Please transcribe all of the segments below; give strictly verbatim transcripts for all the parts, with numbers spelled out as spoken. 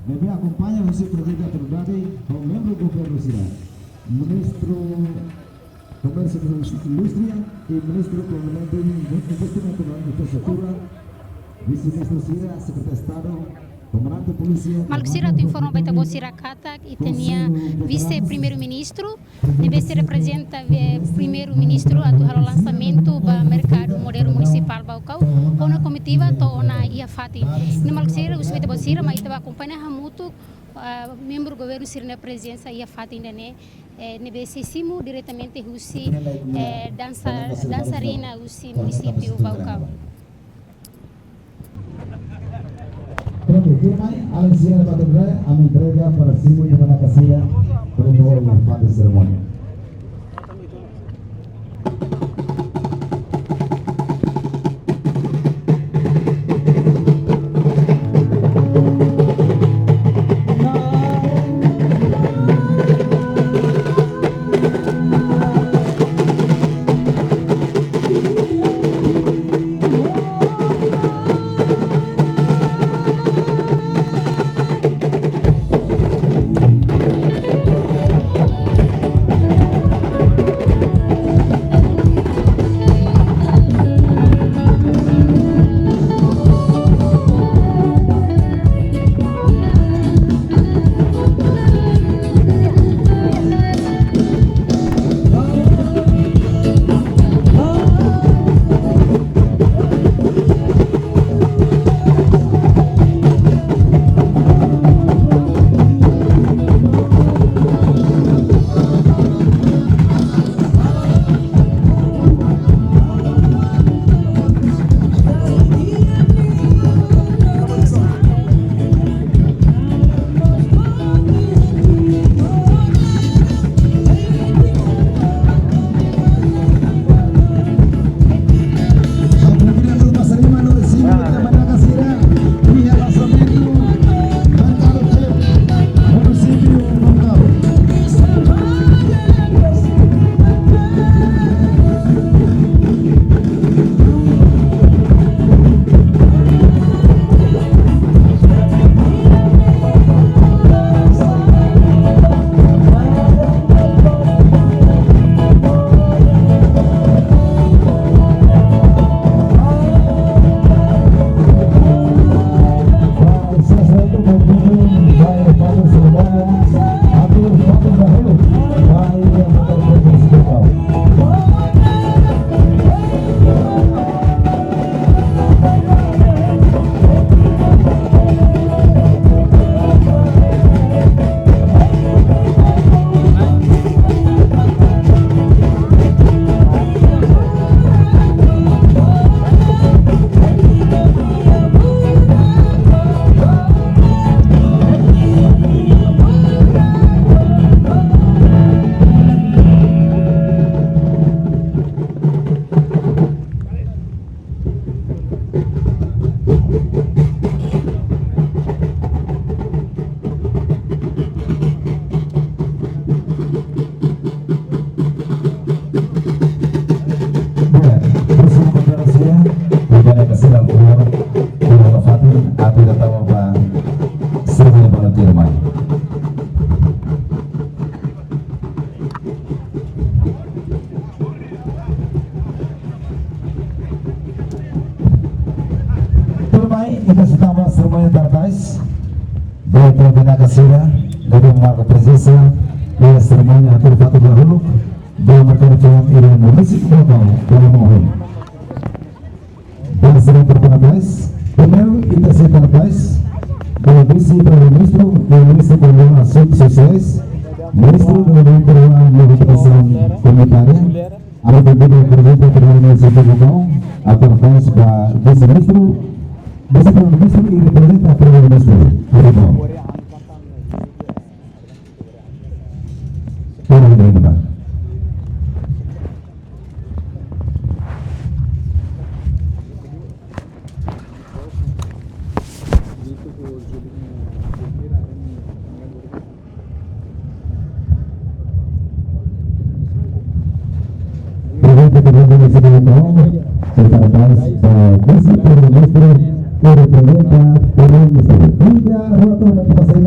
Ne'ebé akompaña husi Prezidente Autoridade ho membru governu sira, Ministru Komérsiu no Indústria i Ministru Kompetente Investimentu no Infraestrutura, Vise-Ministru sira, Sekretáriu Estadu, Komandante Polísia. Maluk sira, atu informa ba ita-boot sira katak ita-nia Vise-Primeiru-Ministru, ne'ebé sei reprezenta, eh, Primeiru-Ministru atu halo lansamentu ba Merkadu Modernu Munisipál Baucau, ona komitiva to'o ona iha fatin. Ne'e maluk sira, husu ba ita-boot sira, mai ita bá akompaña hamutuk, ah, membru governu sira-nia prezensa iha fatin ida-ne'e, eh, ne'ebé sei simu diretamente husi, eh, dansa, dansarina husi munisípiu Baucau. Prontu, tuirmai, alin sira ba tuirmai, ami entrega para simu iha manaka sira, para iha fatin serimónia. Bem, próxima conferência, o Daniel Cacera, o Daniel Fatin, a vida estava para ser de voluntário, mãe. Tuirmai, ita sei tama serimónia tardais. Ba ita-nia manaka sira, ne'ebé marka prezensa iha serimónia abertura fatin dahuluk, ba merkadu foun iha munisípiu Baucau, ba mohon. Ba serimónia tardais, primeiru, ita sei tardais, ba Vise-Primeiru-Ministru, Ministru Koordenasaun Asuntus Sosiais, Ministru Dezenvolvimentu Rurál no Restaurasaun Komunitária, ami konvida Prezidente Primeiru-Ministru Baucau, atu tardais ba Vise-Ministru, Vise-Primeiru-Ministru i reprezenta Primeiru-Ministru. Por favor. Para, para, para. Prezidente Parlamentu Nasionál, Sekretáriu Estadu, Vise-Primeiru-Ministru, i reprezenta Primeiru-Ministru. Ida, rua, toma, pasa.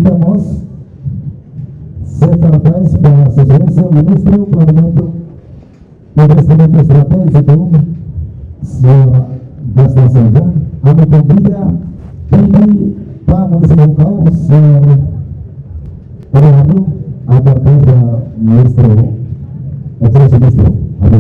Temos Sekretaris ba Sua Exelénsia Ministru Planeamentu Investimentu Estratéjiku, Señór Gaston Senja, ami konvida pidi ba Munisípiu Baucau, Señór Eduardo, atu tau ba Ministru, Exelénsia Ministru, atu.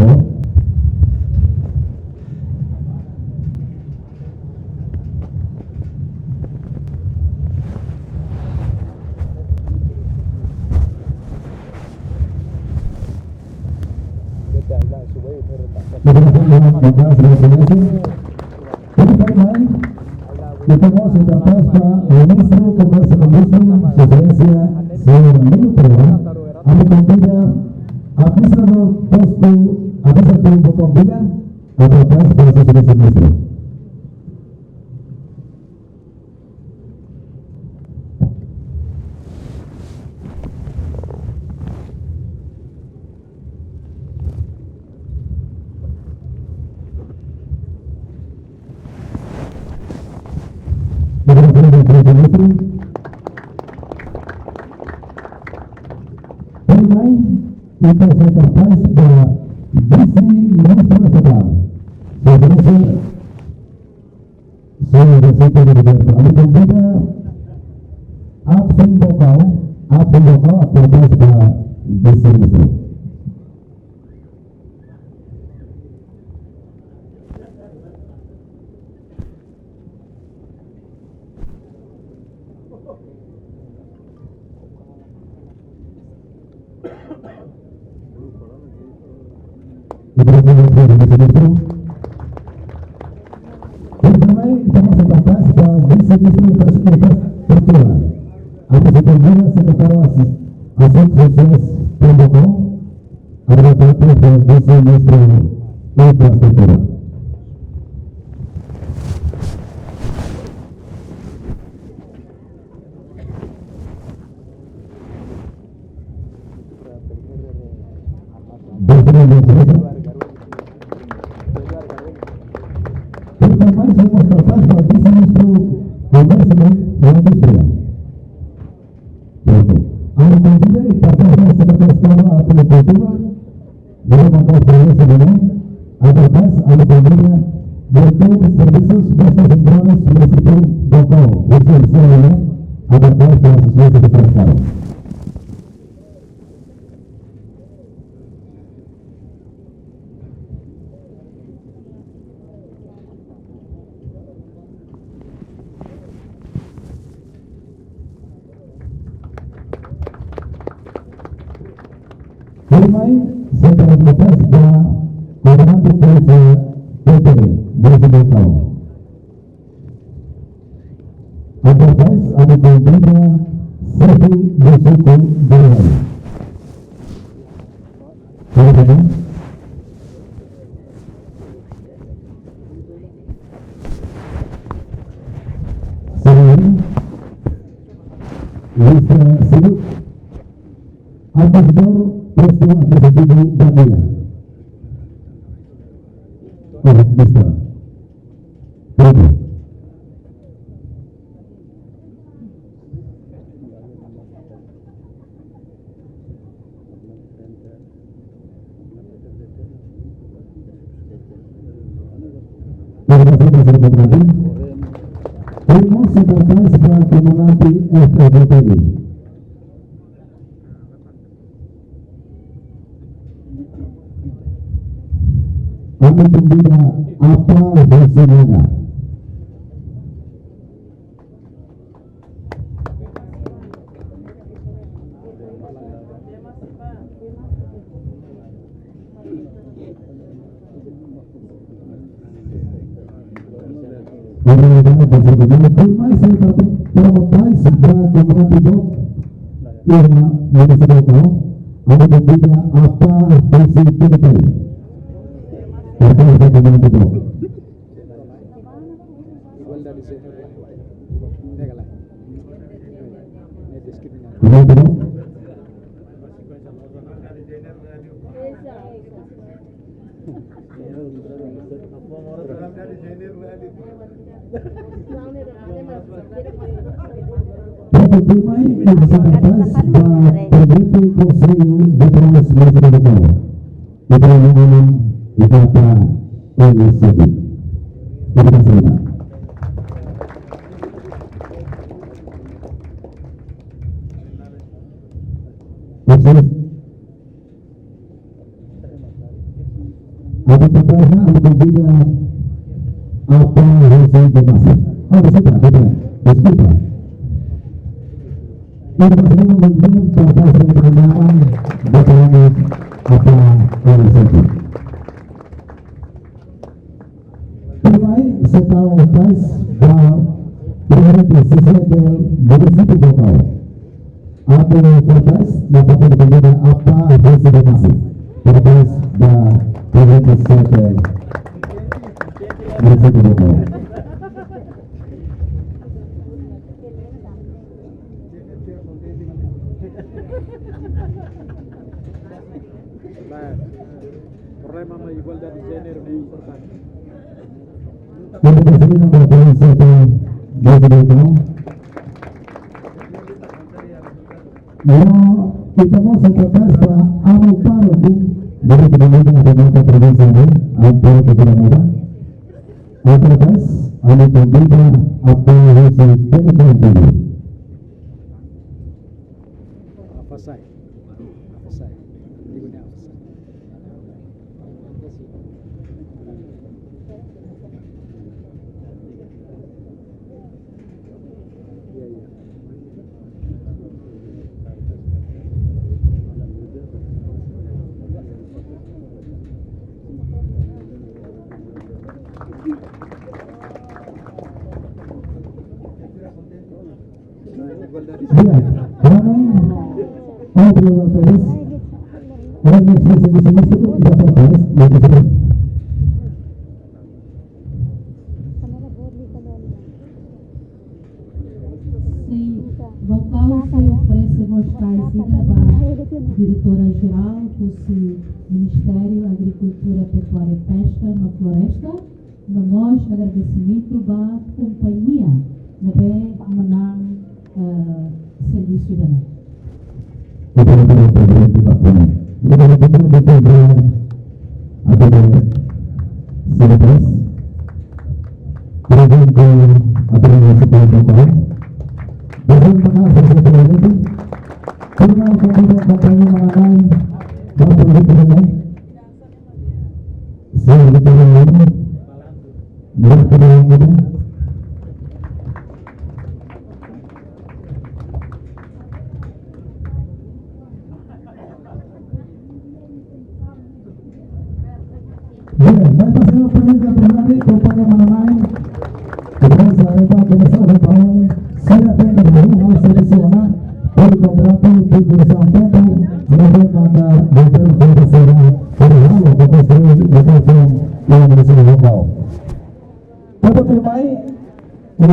Ita mós ita festa Ministru Komérsiu no Indústria, Sua Exelénsia Señór Nino Peroa, ami konvida administradór postu, administradór postu Baucau, atu festa Sua Exelénsia Ministru. Tuirmai, ita sei kapás ba Vise-Ministru Estatál. Sua Exelénsia, Señór Jacinto Rodrigues, ami konvida Apin Baucau, Apin Baucau, atu festa Vise-Ministru. Obrigadu, señór Ministru. Tuirmai, ita mós ita festa Vise-Ministru Infraestrutura. Ami sei konvida Sekretáriu Asuntus Sosiais Apin Baucau, atu festa Vise-Ministru Infraestrutura. Tuirmai, ami sei kapás ba Vise-Ministru Komérsiu no Indústria. Prontu. Ami konvida ita festa Sekretáriu Estadu Agrikultura, Diplomasia Provinsiál, atu festa ami konvida Diretór Servisus Dessentralizados Munisípiu Baucau, Vise-Ministru, atu festa Asosiasaun Sekretáriu Estadu. Tuirmai, sei kapás ba Komandante Polísia T T, Polísia Baucau. Atu festa ami konvida Xefe do Suku Generál. Tuirmai, señór Ministru Sibuk, Administradór Postu Administrativu Bandia. Oh, Ministru. Prontu. Terima kasih, Pak Sekretáriu. Terima kasih, Pak Sekretáriu, Komandante F F T I. Ami konvida Apa Husi Manga. Obrigadu, Pak Sekretáriu. Tuirmai, sei kapás ba Komandante Dok, iha Munisípiu Baucau, ami konvida Apa Husi Kinikai. Apa Husi Kinikai. Obrigadu. Para tuirmai, ita sei kapás ba prezidente Konsellu Veteranus Munisípiu Baucau. Ita mengenang ita pa N S B. Terima kasih. Terima kasih. Atu kapás, ami konvida Apa José Tomás. Oh, deskulpa, deskulpa. Deskulpa. Ita sei mungkin kapás, ita nama Bapak Apa José. Tuirmai, sei tau kapás ba prezidente C C T L Munisípiu Baucau. Atu kapás, ita konvida Apa José Tomás. Kapás ba prezidente C C T L Munisípiu Baucau. Problema mai igualdade de jéneru ne'e importante. Ita sei kapás ba prezidente C C T L Munisípiu Baucau. No, ita mós sei kapás ba amu pároku, dari komunidade da nossa província, né? Amu pároku da Nova. Atu kapás, ami konvida Apa José Pedro Cantillo. Apa sai? Apa sai? Digo, né, apa sai? Iya, ramai. Oh, belum beres. Orang yang sudah di sini itu tidak apa-apa, ya. Sin, Baucau sei oferese mós tais ida ba Diretora Jerál husi Ministériu Agrikultura, Pecuária, Peska no Floresta, no mós agradesimentu ba kompañia ne'ebé manán, eh, servisu ida-ne'e. Obrigadu, prezidente Bakunin. Obrigadu, prezidente Bakunin. Atu de Silvas. Prezidente Atu de Munisípiu Baucau. Prezidente Bakunin, prezidente, prezidente. Tuirmai, kompañia, kompañia manán, ba prezidente, prezidente. Señor Vitorino Lima, Vitorino Lima. Bien, mai ba señór prezidente, prezidente, kompañia manán mai. Komesa, ita komesa ho paun, sira tenke ruma servisu ona, hodi kontratu, hodi durasaun tempu, ne'ebé maka governu federal sira, hodi halo, hodi konstrui, hodi konstrui, iha munisípiu Baucau. Tanba tuirmai, i,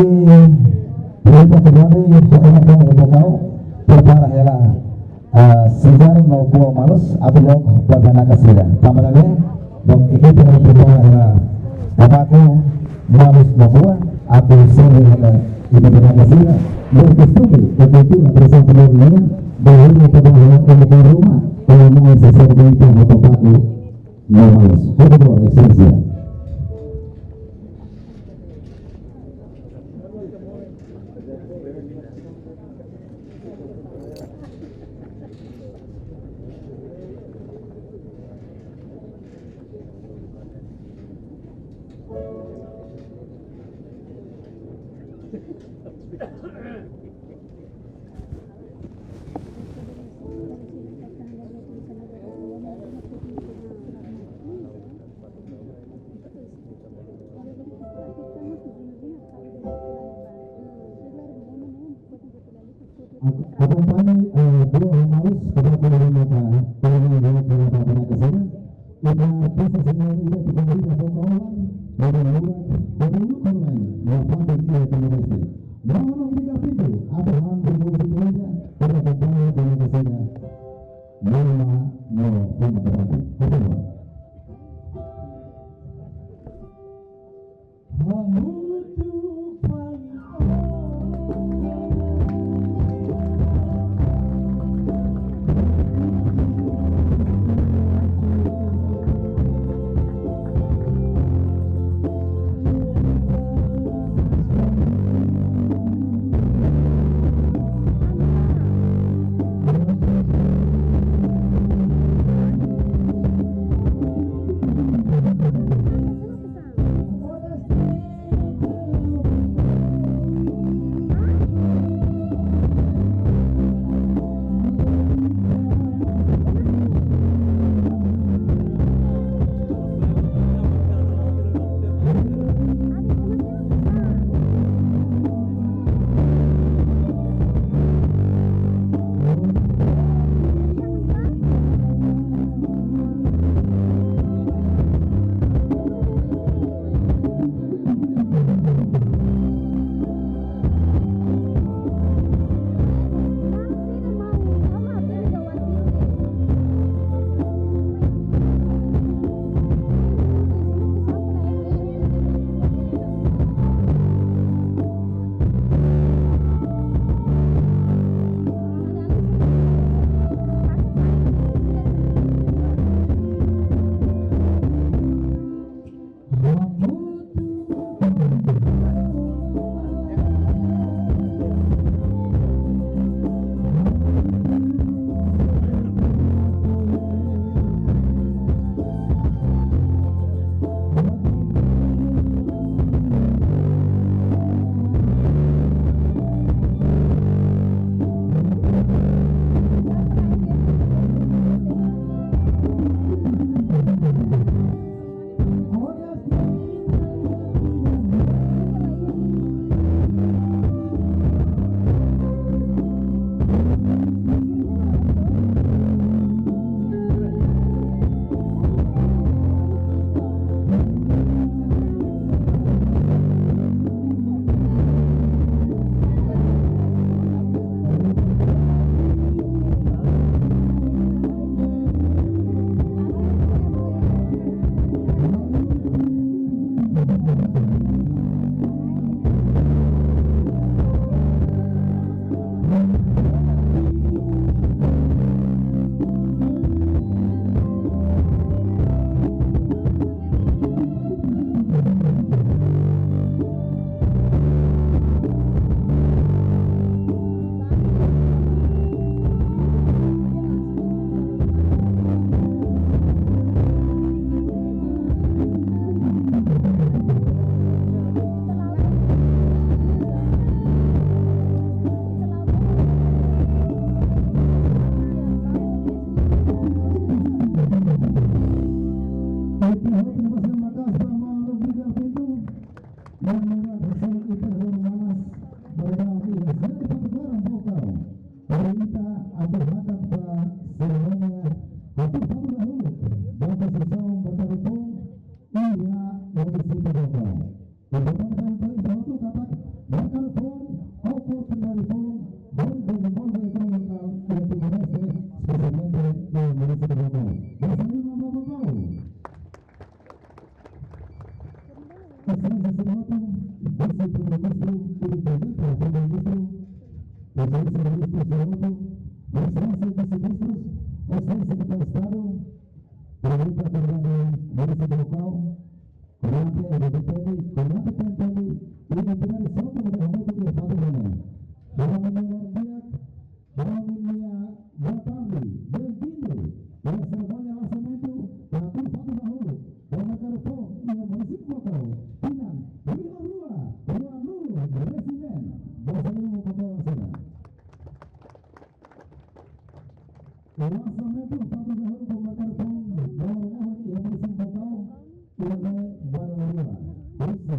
perintah federal, i, perintah federal, prepara hela, ah, sijar no buah malus, atu loke ba benalu sira. Tanba ne'e, dok, ekipa ne'e prepara hela tabaku, malus no buah, atu serve hela ita-nia benalu sira. Berkostum, berkultura, tradisaun timoroan, bahwa ita ba hela uma ba ruma, uma mai sei serve ita ho tabaku no malus. Obrigadu, Exelénsia. Akompaña, eh, buah malus, tabaku no ruma ba benalu sira. Ita pasa señór ida atu konvida Baucau, para mula, para mula, para mula, para mula, para mula, para mula. Não, não, obrigadu, Pinto. Atu han, para mula, para mula, para mula, para mula. Não, não, não, não, não, não, não. Por favor. Obrigadu, Pintu. Yang mana hasil itu hormanas berarti hasil di Patukaran Bokau. Pemerintah atau hakat ba seremonia atau Patukaran Huluk dan konstrusaun Merkadu Foun iha munisípiu Bokau. Importante para ita hotu katak Merkadu Foun, oportunidade foun, hodi dezenvolve ekonomia lokál iha Timor-Leste, espesialmente iha munisípiu Bokau. Basa Liman ba Bokau. Exelénsia Senotu, Vise-Primeiru-Ministru, Diretór Jérál Primeiru-Ministru, Exelénsia Ministru Senotu, Exelénsia Vise-Ministrus, Exelénsia Sekretáriu Estadu, Pemerintah Federal Munisípiu Bokau, Komandante R D P N, Komandante P N P N, i entidade sira hotu ne'ebé hamutuk iha fatin ida-ne'e. Ha'u hanoin di'ak, ha'u hanoin boa tarde, bem-vindo. Iha serimónia lansamentu, ba tuur fatin dahuluk ba Merkadu Foun iha munisípiu Bokau, tinan rihun rua, ruanulu-resin-neen. Basa Liman ba Bokau sira. Lansamentu fatin dahuluk ba Merkadu Foun, ba ohin iha munisípiu Bokau, iha ne'e ba rua. Husi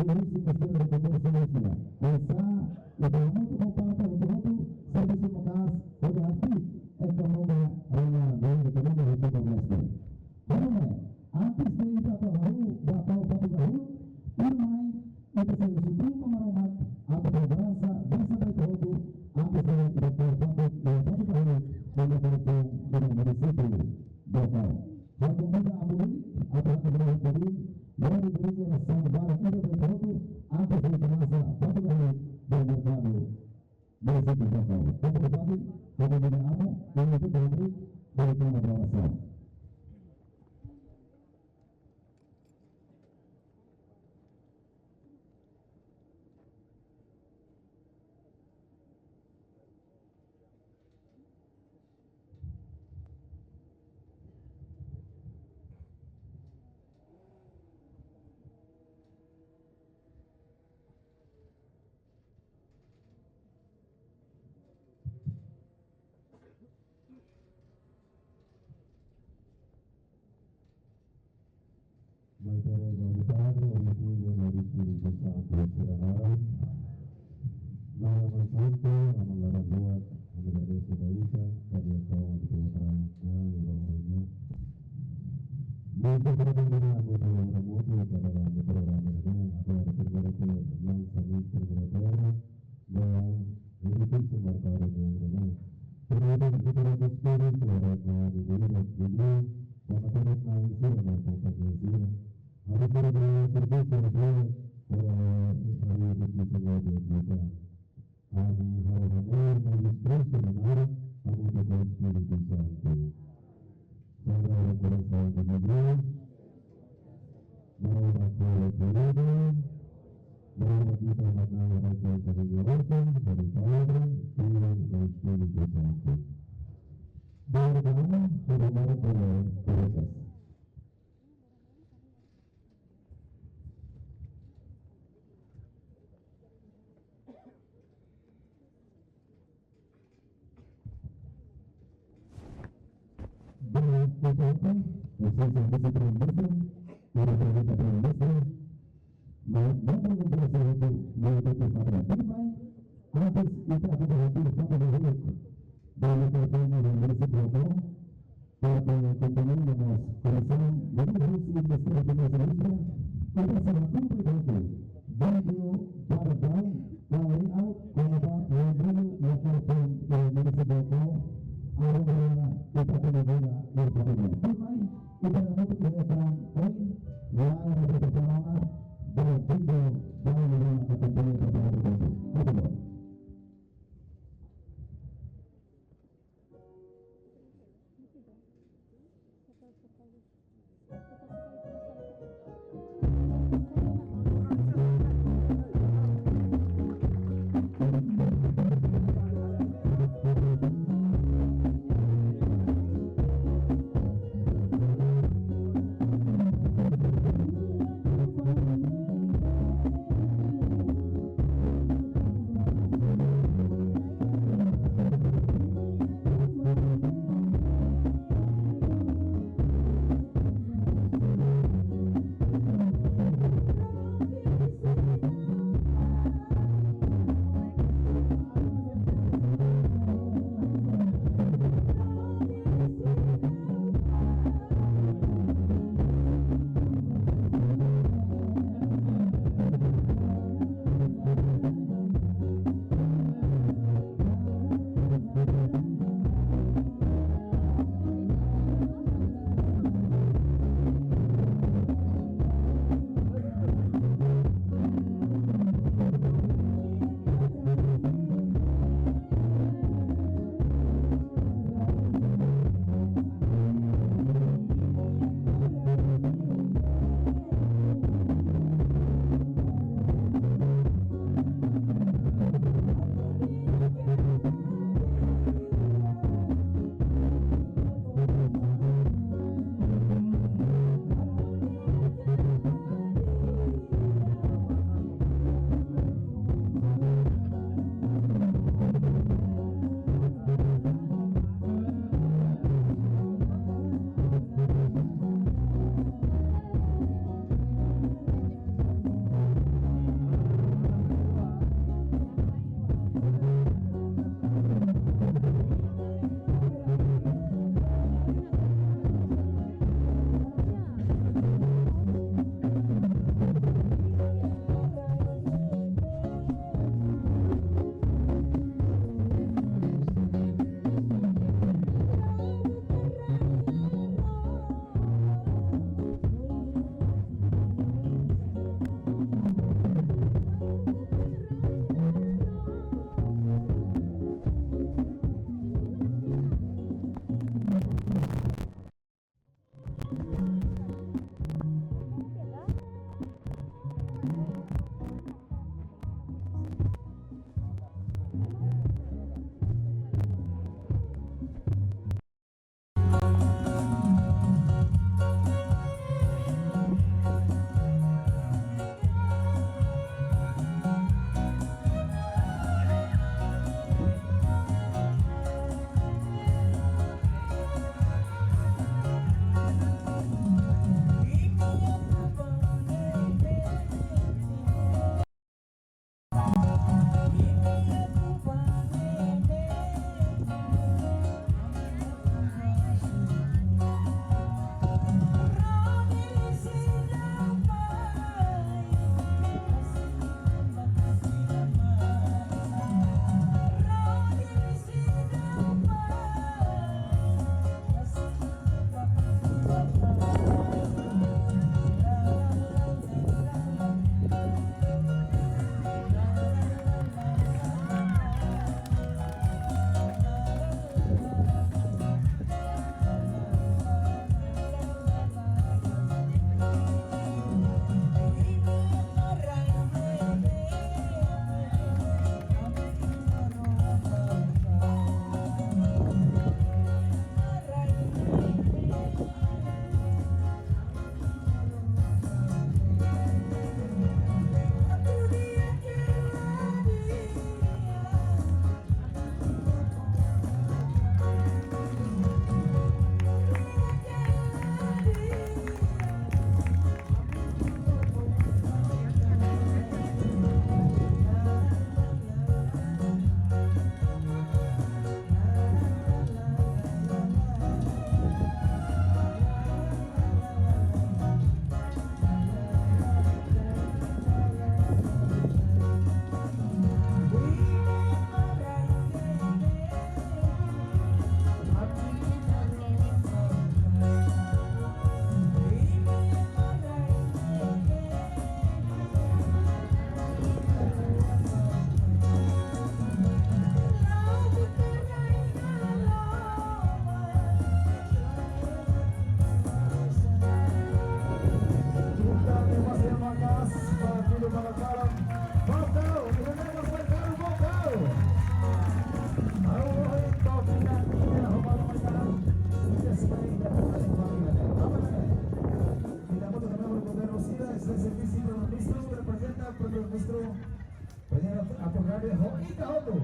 Husi Ministériu Komérsiu Indústria. Esa, ita hamutuk ho papél hotu-hotu, servisu maka'as, hodi hapik ekonomia rona, ekonomia hotu komérsiu. Halo, antes de ita hahú, ba ha'u fatuk hahú, tuirmai, ita sei husu Maromak, atu fó graça, bensaun ba ita hotu, antes de ita hahú fatuk, ita fatuk hahú, ba ita hotu, ba munisípiu Baucau. Ha'u konvida amu Rui, atu ha'u konvida Rui, Rui, Rui, orasaun ba ita hotu, antes de ita komesa, fatuk hahú, ba merkadu, munisípiu Baucau. Tanba ne'e, ha'u konvida amu, Rui, Rui, Rui, Rui, orasaun. Mai ita reza. Em nome do Padre, do Filho e do Espírito Santo. Sira naran. Na'i Aman Santu, Aman laran luak, ami agradese ba Ita, ba Ita ho ami kontra, na, di bawah ini. Di kontra dengan anu di orang mutu, pada dalam programa ini, atau ada pergerakan, langsung pergerakan, ba edifísiu merkadu ne'e. Perlu kita ada spirit, ada di diri, ba matéria na sira, na kompañia sira. Ada perlu servisu sira, para hari edifísiu ne'e kita. Ami halo hanesan na espíritu na naran, ami toka Espíritu Santu. Sagradu Korasaun de Jesus, Maromak Maha Pemurah, Maromak ita mak na'i, rai kuasa de Jeová, dari Padre, Filho, no Espíritu Santu. Berdoa, berdoa, berdoa. Bom, portanto, não sei se você tem mesmo, ou se você tem mesmo, mas vamos no Brasil, no outro, no outro, no outro, no outro, antes, ita atu halo fatuk hahú, ba microfone, ba munisípiu Baucau, para que kompañia mós korasaun, jadi harus investasi finansial, ita sama tutu itu. Vídeo para down, para layout, kona-ba modelu microfone, eh, munisípiu Baucau, agora ita atu halo, ita atu halo. Tuirmai, ita atu halo, ita atu halo, ita atu halo, ba vídeo, ba modelu microfone, ita atu halo. Ita atu halo. Prezidente Artur Gade ho ita hotu.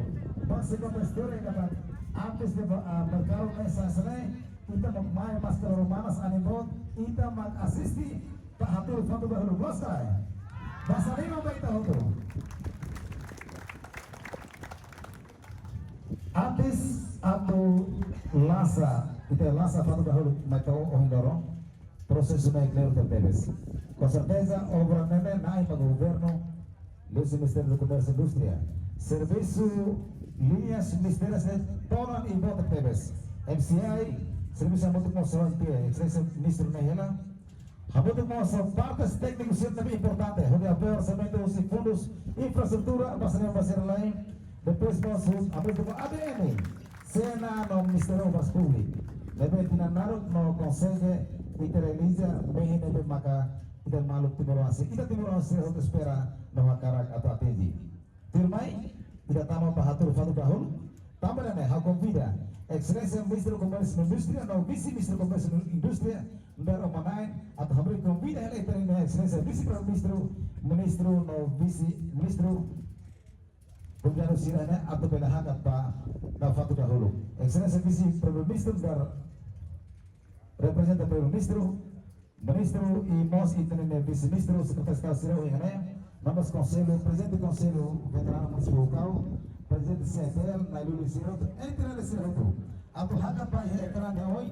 Bá sei konta istória katak antes de, ah, merkadu ne'e sai hanesan ne'e, ita mak mai maskara romanas animo, ita mak asiste, ita hatudu fatuk dahuluk. Loos ka lae? Basa liman ba ita hotu. Antes atu lansa, ita lansa fatuk dahuluk mai to'o ohin loron, prosesu ne'e klaru tebes. Com certeza, obra ne'e na'in ba governu, liuhusi Ministériu Komérsiu Indústria. Servisu liñas ministérius ne'e todan i boot tebes. M C I, servisu hamutuk ho S O N P, Exelénsia Ministru ne'e hela. Hamutuk ho partes tékniku sira ne'ebé importante, hodi apoiu orsamentu husi fundus infraestrutura, basa liman ba sira-nia la'en, depois mós hamutuk ho A D N, SENA no Ministériu Obras Públikas. Ne'ebé tinan naruk no konsege ita realiza mehi ne'ebé maka ita maluk timoroan sira, ita timoroan sira hotu espera no hakarak atu atinje. Tuirmai, ita tama ba hatudu fatuk dahuluk, tanba ne'e ha'u konvida Exelénsia Ministru Komérsiu Indústria no Vise-Ministru Komérsiu Indústria, nu'udar oman-na'in, atu hamriik konvida hela ita-nia Exelénsia Vise-Primeiru-Ministru, Ministru no Vise-Ministru, konvidadu sira-ne'e atu bele hakat ba dada fatuk dahuluk. Exelénsia Vise-Primeiru-Ministru, nu'udar reprezenta Primeiru-Ministru, Ministru i mós ita-nia Vise-Ministru, Sekretáriu Estadu sira ohin ne'e, membru Konsellu, Prezidente Konsellu Veteranu Munisipál Baucau, Prezidente C E T L, Nailulu sira hotu, entre sira hotu. Atu hakat ba iha ekrán ne'e oin,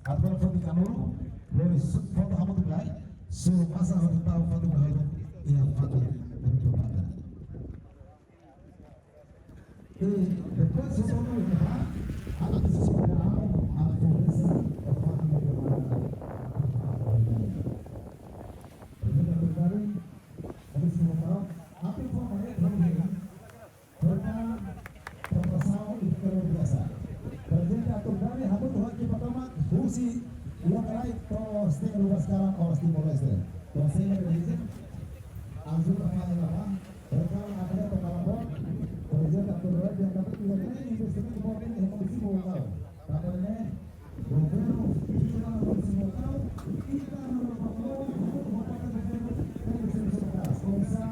atu bele foti kanuru, lori su-, foto hamutuk lai, suru masa hotu tau fatuk dahuluk iha fatuk dahuluk. E depois de todo o debate, a decisão geral, a conversa, a família, a família, a família, a família, a família, troka, trokasaun i troka biasa. Prezidente Artur Gade, hamutuk ho ekipa tomak, husi lokalai to'o Sitting Ruma sekarang, oras Timor-Leste. Konsellu Prezidente, ajuda mai la ba, Reklama atleta para bom, prezidente Artur Gade, yang dapat juga kena investimentu boot iha munisípiu lokál. Tanba ne'e, governu, iha munisípiu lokál, ita no governu, governu, governu, komesa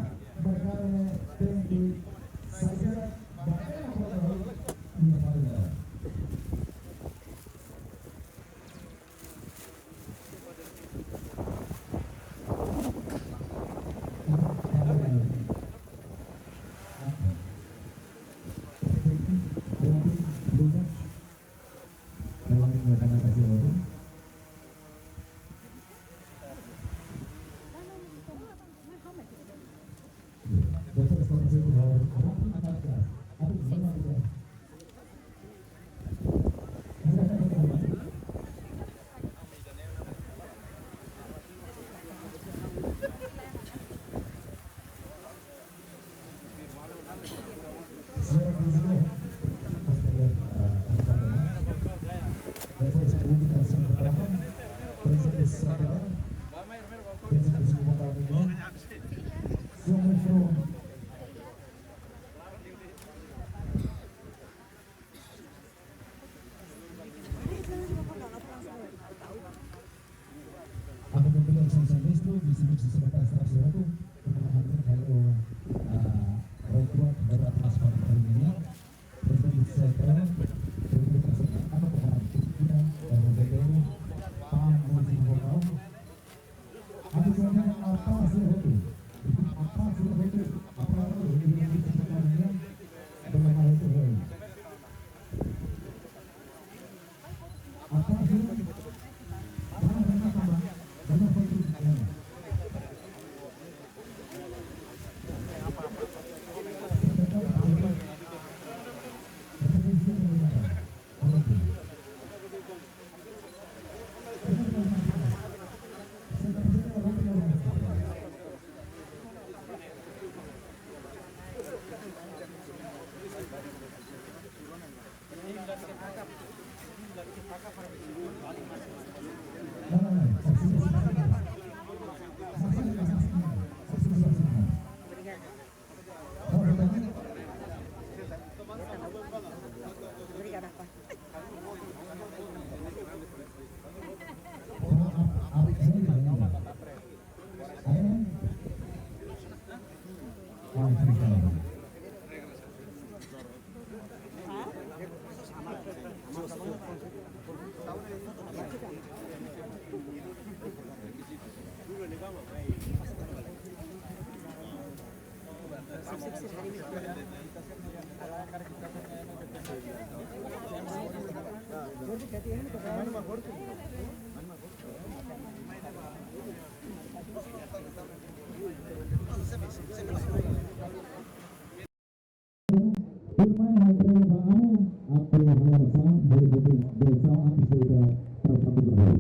merkadu ne'e tenke saida ba ema para iha família. Tuirmai ha'u entrega ba Amu, atu halo orasaun, bele, bele, bele orasaun antes de ita trata de berdoa.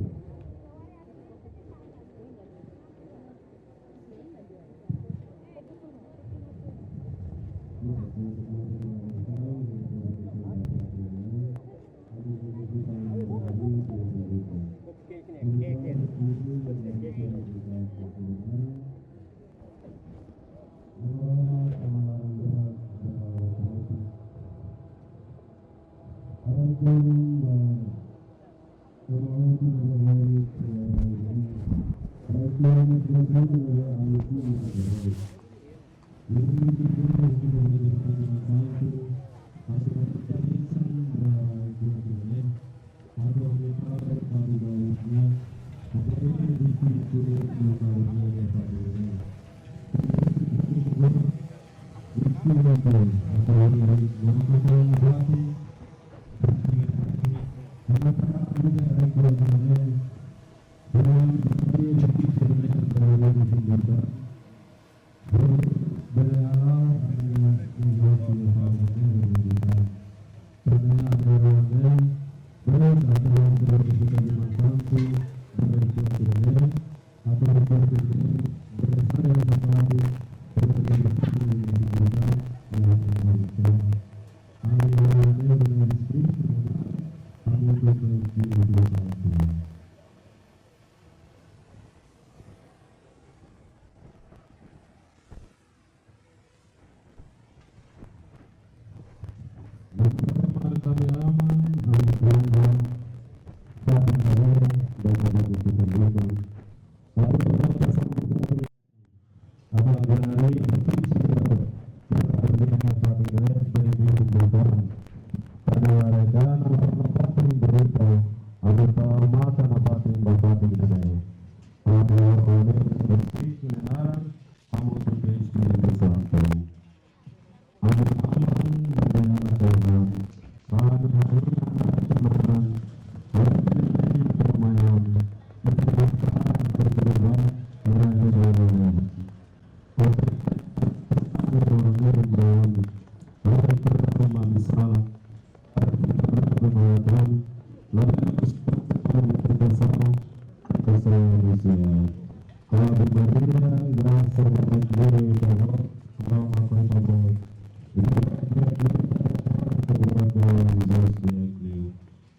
Ave Maria, graça, Maria,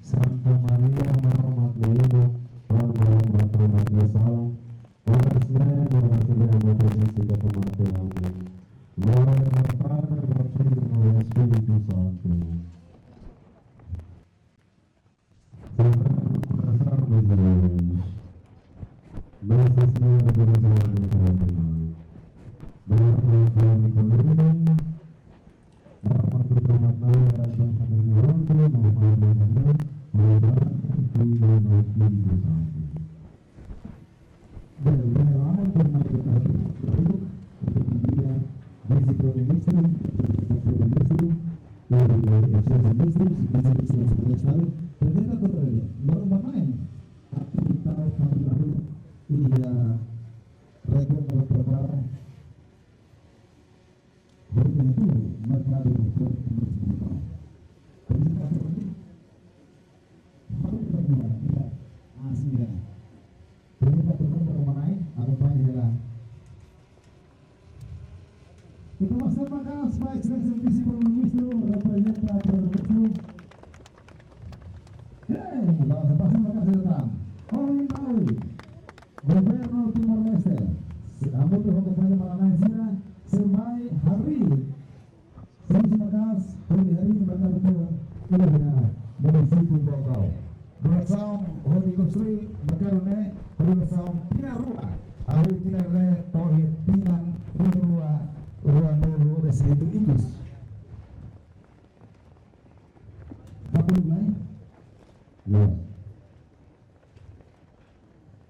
Santa Maria, Maromak Neibu, Maromak Neibu, Maromak Neibu, Maromak Neibu, Maromak Neibu, Maromak Neibu, Glória ao Pai, ao Filho e ao Espírito Santo. Santa Maria, Nossa Senhora de Nazaré, Maromak Neibu, Maromak Neibu, Bem, bem, vamos tornar o Vice-Primeiro-Ministro, Vice-Primeiro-Ministro, e os seus ministros, Vice-Ministros do Estado, também da Contraloria. Normal, né? Atu ita fali iha rekomen prepara. Hodi atu merkadu munisipál. Komunikasi ini harus berguna, tidak asing ya. Komunikasi itu bermanai, akompaña hela. Ita basa maka'as ba Exelénsia Vise-Primeiru-Ministru, reprezenta Primeiru-Ministru. Hei, basa maka'as ba ita. Ohin, ohin. Governu Timor-Leste, hamutuk ho kompañia malanain sira, sei mai harii servisu maka'as hodi harii merkadu iha munisípiu Baucau. Durasaun hodi konstrui merkadu ne'e, durasaun tinan rua, hahú tinan lima to'o tinan rua, Rua nol rua restritu ikus. Kapulu mai. Ya.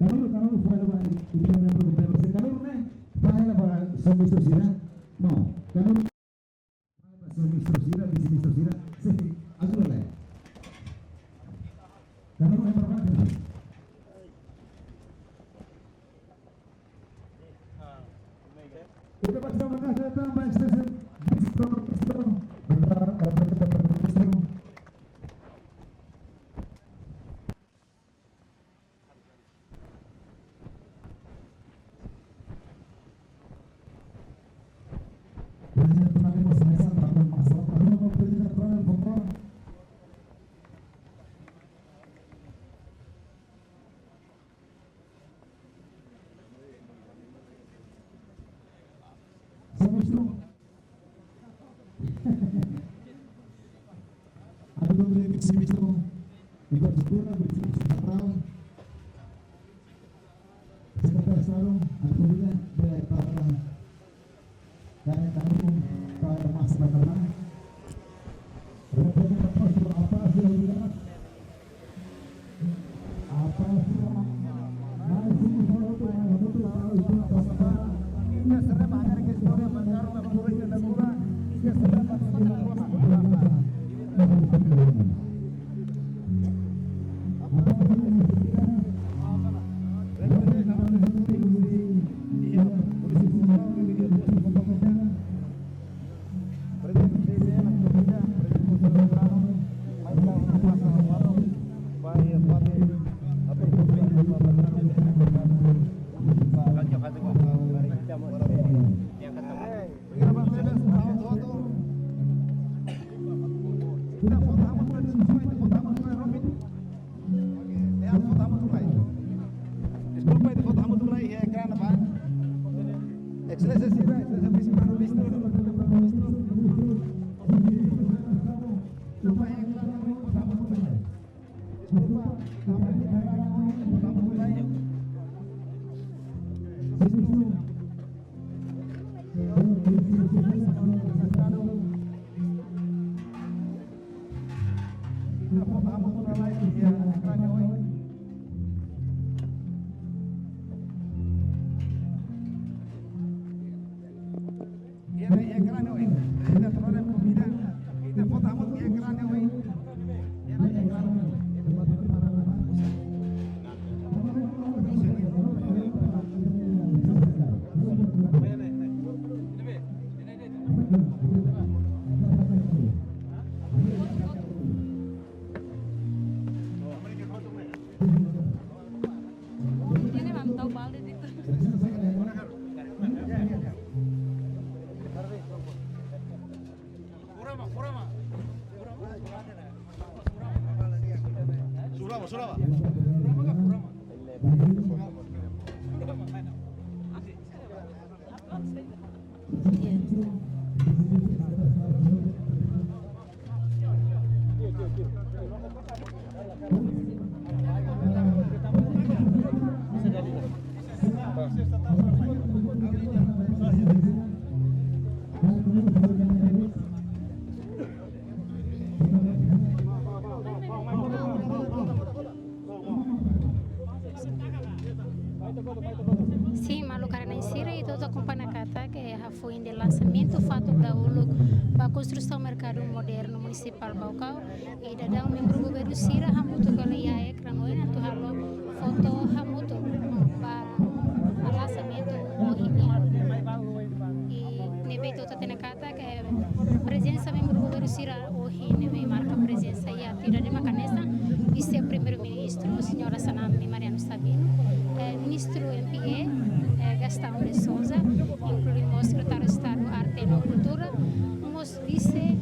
Kalau, kalau file ba, itu membru, membru, kalau ne file ba, suministru sira. No, kalau file ba, suministru sira, vise-ministru sira, sih, aku boleh. Kalau memang. Ita bá sama kasih datang, Pak Ekstensi, Distro, Distro, Distro. Suministru. Atu bele vise-ministru infraestrutura, vise-ministru central. Sekretaris Estadu, atu bele, bele para, para, para masa bakaran. Deskulpa, ita foto hamutuk lai iha ekrán, Pak. Ekselénsia sira, Ekselénsia Vise-Primeiru-Ministru, Primeiru-Ministru. Deskulpa, iha ekrán, foto hamutuk lai. Deskulpa, foto hamutuk lai. Ita foto hamutuk lai iha ekrán oin. Iha ekrán oin. Ita troka komida. Ita foto hamutuk iha ekrán oin. Iha ekrán oin. Tiene levantado balde de todo. Surama, surama. Sin, maluk karena sira ita hotu akompaña katak hafoin de lansamentu fatuk dahuluk ba konstrusaun merkadu modernu munisipál Baucau, i daudaun membru governu sira hamutuk hela iha ekrán oin atu halo foto hamutuk ba lansamentu ohin nian. I ne'ebé ita hotu hatene katak prezensa membru governu sira ohin ne'ebé marka prezensa iha atividade mak hanesan, Vise-Primeiru-Ministru, Señora Xanana Mariano Sabino, eh, Ministru M P A, eh, Gastão de Sousa, inklui mós Sekretáriu Estadu Arte no Kultura, mós vise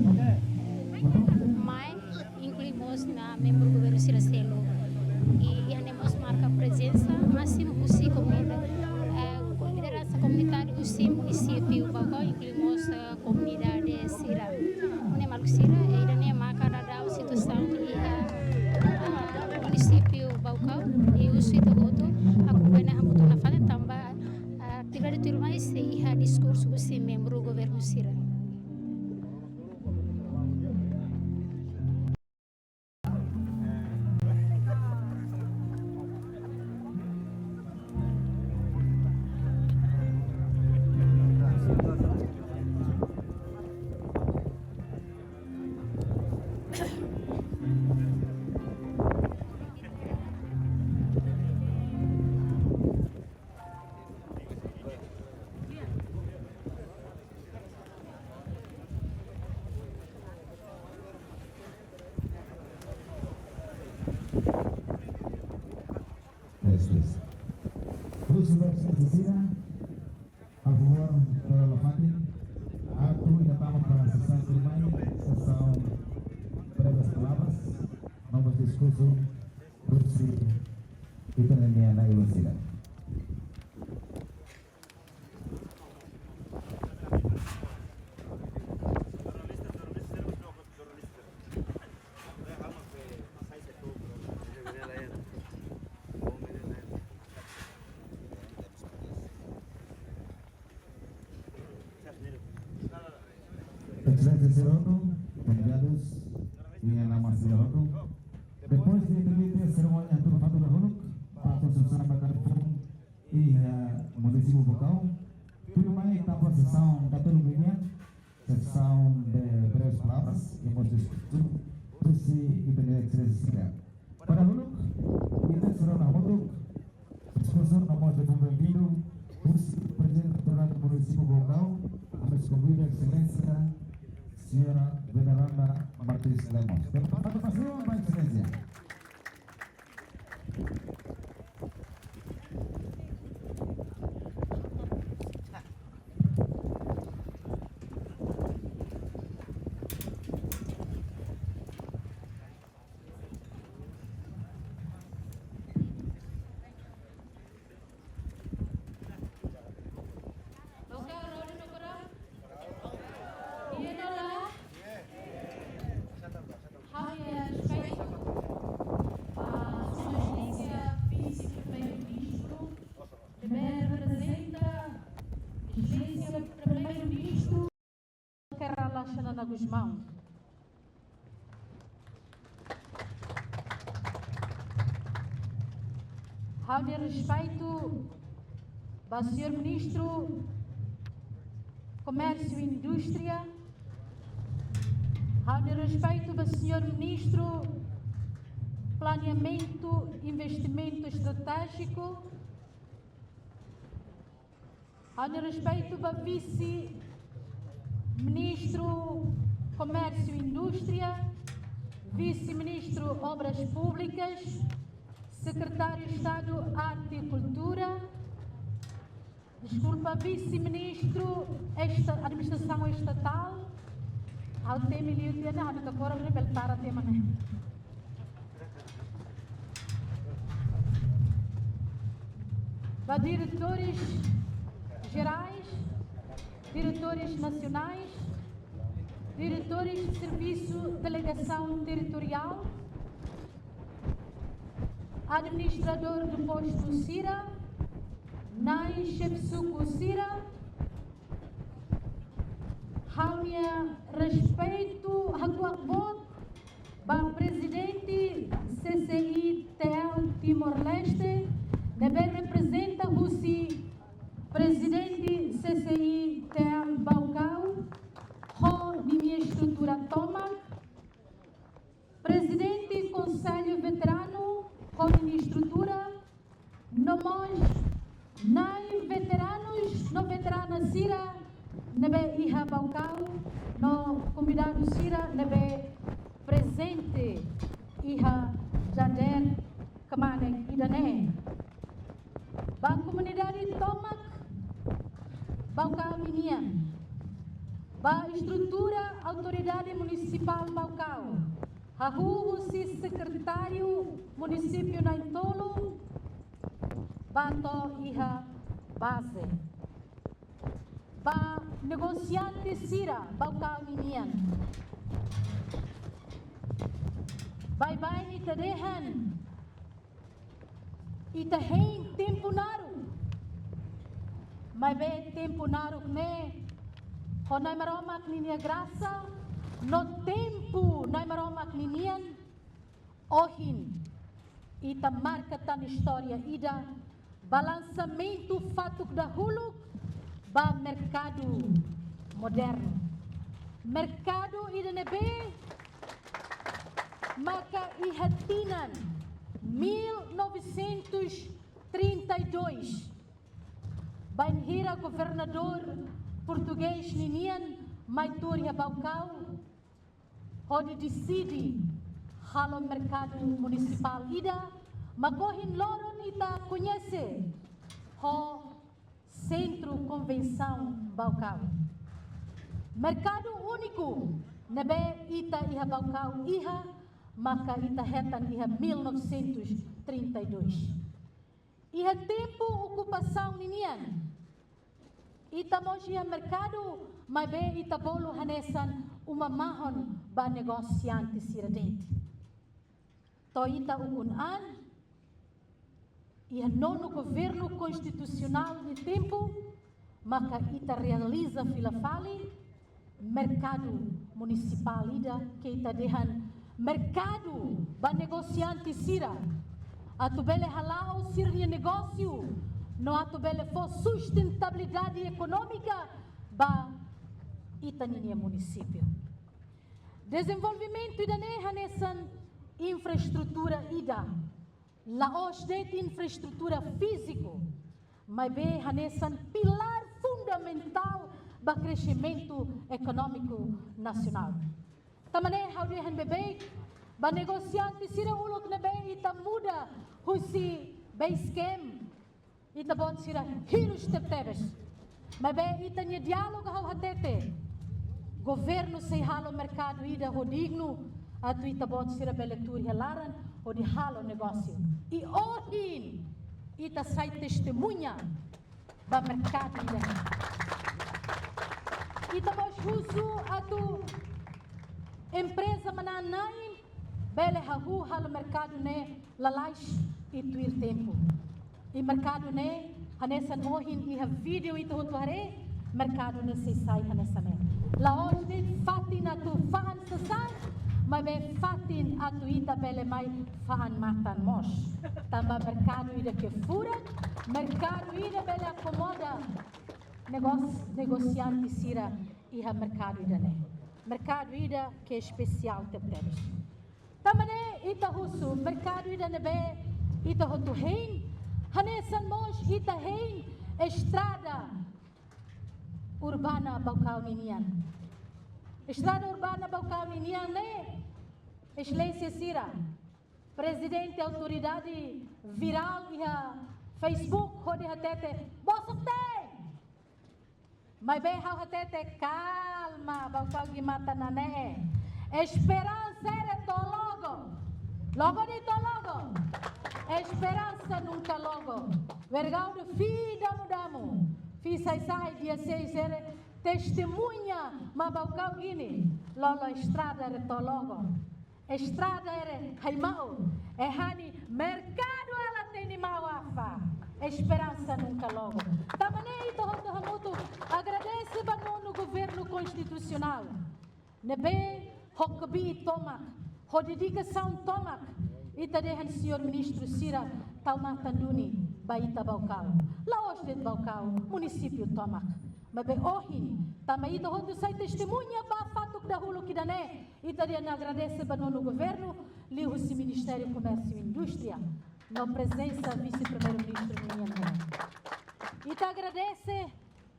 mai, inklui mós membru governu sira seluk. I, i iha ne'e mós marka prezensa másimu husi komunida-, eh, lideransa komunitária husi munisípiu Baucau, inklui mós, eh, komunidade sira. Nune'e maluk sira, eh, ida-ne'e maka daudaun situasaun iha, eh, munisípiu Baucau, i husu ita hotu akompaña hamutuk nafatin tanba, eh, atividade tuirmai sei iha diskursu husi membru governu. Sira, por favór, para la fatin, atu ita tama ba sesaun tuirmai, sesaun breves palavras, no mós diskursu, husi ita-nia nai-ulun sira. Exelénsia sira hotu, konvidadus, iha naran sira hotu. Depois de ita hetan serimónia abertura fatuk dahuluk, ba konstrusaun ba kampung iha munisípiu Baucau, tuirmai tama ba sesaun datoluk nian, sesaun de breves palavras, i mós diskursu husi ita-nia exelénsia sira. Ba dahuluk, ita sira hamutuk, diskursu no mós dezenvolvimentu husi Prezidente Autoridade Munisípiu Baucau, ami konvida Exelénsia Señora Veneranda Martins Lemos. Temos uma participação, Exelénsia. Loka ronu no kora. Iha no lae. Ha'u-nia respeitu ba Sua Exelénsia Vise-Primeiru-Ministru, ne'ebé reprezenta Exelénsia Primeiru-Ministru Kay Rala Xanana Gusmão. Ha'u-nia respeitu ba Señór Ministru Komérsiu i Indústria. Ha'u-nia respeitu ba Señór Ministru Planeamentu i Investimentu Estratéjiku. Ha'u-nia respeitu ba Vise-Ministru Komérsiu i Indústria, Vise-Ministru Obras Públikas, Sekretáriu Estadu Arte i Kultura, deskulpa, Vise-Ministru Esta-, Administrasaun Estatál, ha'u temi liu tiha ona, ha'u atu kora bele para tema ne'e. Ba diretores jerais, diretores nasionais, diretores de servisu, delegasaun territoriál, administradór de postu sira, nai xefe suku sira, ha'u-nia respeitu hakuak boot ba Prezidente C C I T L Timor-Leste, ne'ebé reprezenta husi Prezidente C C I T L Baucau, ho ninia estrutura tomak, Prezidente Konsellu Veteranu, ho ninia estrutura, no mós nai veteranus no veterana sira ne'ebé iha Baucau, no konvidadu sira ne'ebé prezente iha dadeer kmanek ida-ne'e. Ba komunidade tomak Baucau ninian. Ba estrutura Autoridade Munisipál Baucau, hahú husi sekretáriu munisípiu na'in-tolu, ba to'o iha baze. Ba negosiante sira Baucau ninian. Baibain ita dehan, ita hein tempu naruk. Maibé tempu naruk ne'e, ho Nai Maromak ninia grasa, no tempu Nai Maromak ninian, ohin ita marka tan istória ida, ba lansamentu fatuk dahuluk ba merkadu modernu. Merkadu ida ne'ebé maka iha tinan mil novecentos e trinta e dois, bainhira governadór portugés ninian mai tuur iha Baucau, hodi deside halo merkadu munisipál ida, mak ohin loron ita koñese ho Sentru Konvensaun Baucau. Merkadu úniku ne'ebé ita iha Baucau iha, maka ita hetan iha mil novecentos e trinta e dois. Iha tempu okupasaun ninian, ita mós iha merkadu, maibé ita bolu hanesan uma mahon ba negosiante sira de'it. To'o ita ukun an, iha nonu governu konstitusionál nia tempu, maka ita realiza fila fali merkadu munisipál ida, ke ita dehan merkadu ba negosiante sira, atu bele hala'o sira-nia negósiu, no atu bele fó sustentabilidade ekonómika ba ita-nia munisípiu. Dezenvolvimentu ida-ne'e hanesan infraestrutura ida. La'ós de'it infraestrutura fíziku, maibé hanesan pilár fundamentál ba kresimentu ekonómiku nasionál. Tanba ne'e ha'u dehan beibeik ba negosiante sira uluk ne'ebé ita muda husi Basecamp, ita-boot sira hirus tebetebes. Maibé ita-nia diálogu ha'u hatete, governu sei halo merkadu ida ho dignu, atu ita-boot sira bele tuur iha laran hodi halo negósiu. I ohin ita sai testemuña ba merkadu ida. Ita mós husu atu empreza manán-na'in bele hahú halo merkadu ne'e lalais i tuir tempu. I merkadu ne'e, hanesan ohin iha vídeo ita hotu haree, merkadu ne'e sei sai hanesan ne'e. La'ós de'it fatin atu fa'an sasán, maibé fatin atu ita bele mai fa'an matan mós. Tanba merkadu ida ke furak, merkadu ida bele akomoda negos-, negosiante sira iha merkadu ida-ne'e. Merkadu ida ke espesiál tebetebes. Tanba ne'e ita husu merkadu ida ne'ebé ita hotu hein, hanesan mós ita hein estrada urbana Baucau ninian. Estrada urbana Baucau ninian ne'e, Exelénsia sira, prezidente autoridade virál iha Facebook hodi hatete, bosok-teen! Maibé ha'u hatete, kalma, Baucau gin matan-na'in ne'e. Esperansa ne'e to'o logo. Logo de'it to'o logo. Esperansa nunka logo. Wergau de fi damu damu, fi sai sai dia seis ne'e testemuña mak Baucau gin, lolo estrada ne'e to'o logo. Estrada ne'e haimau, e hani merkadu ela teni mau afa. Esperansa nunka logo. Tanba ne'e ita hotu hamutuk agradese ba nonu governu konstitusionál ne'ebé ho kbiit tomak, ho dedikasaun tomak, ita dehan señór ministru sira tau matan duni ba ita Baucau. La'ós de'it Baucau, munisípiu tomak. Maibé ohin, tanba ita hotu sai testemuña ba fatuk dahuluk ida-ne'e, ita dehan agradese ba nonu governu, liuhusi Ministériu Komérsiu i Indústria, no prezensa Vise-Primeiru-Ministru ninian. Ita agradese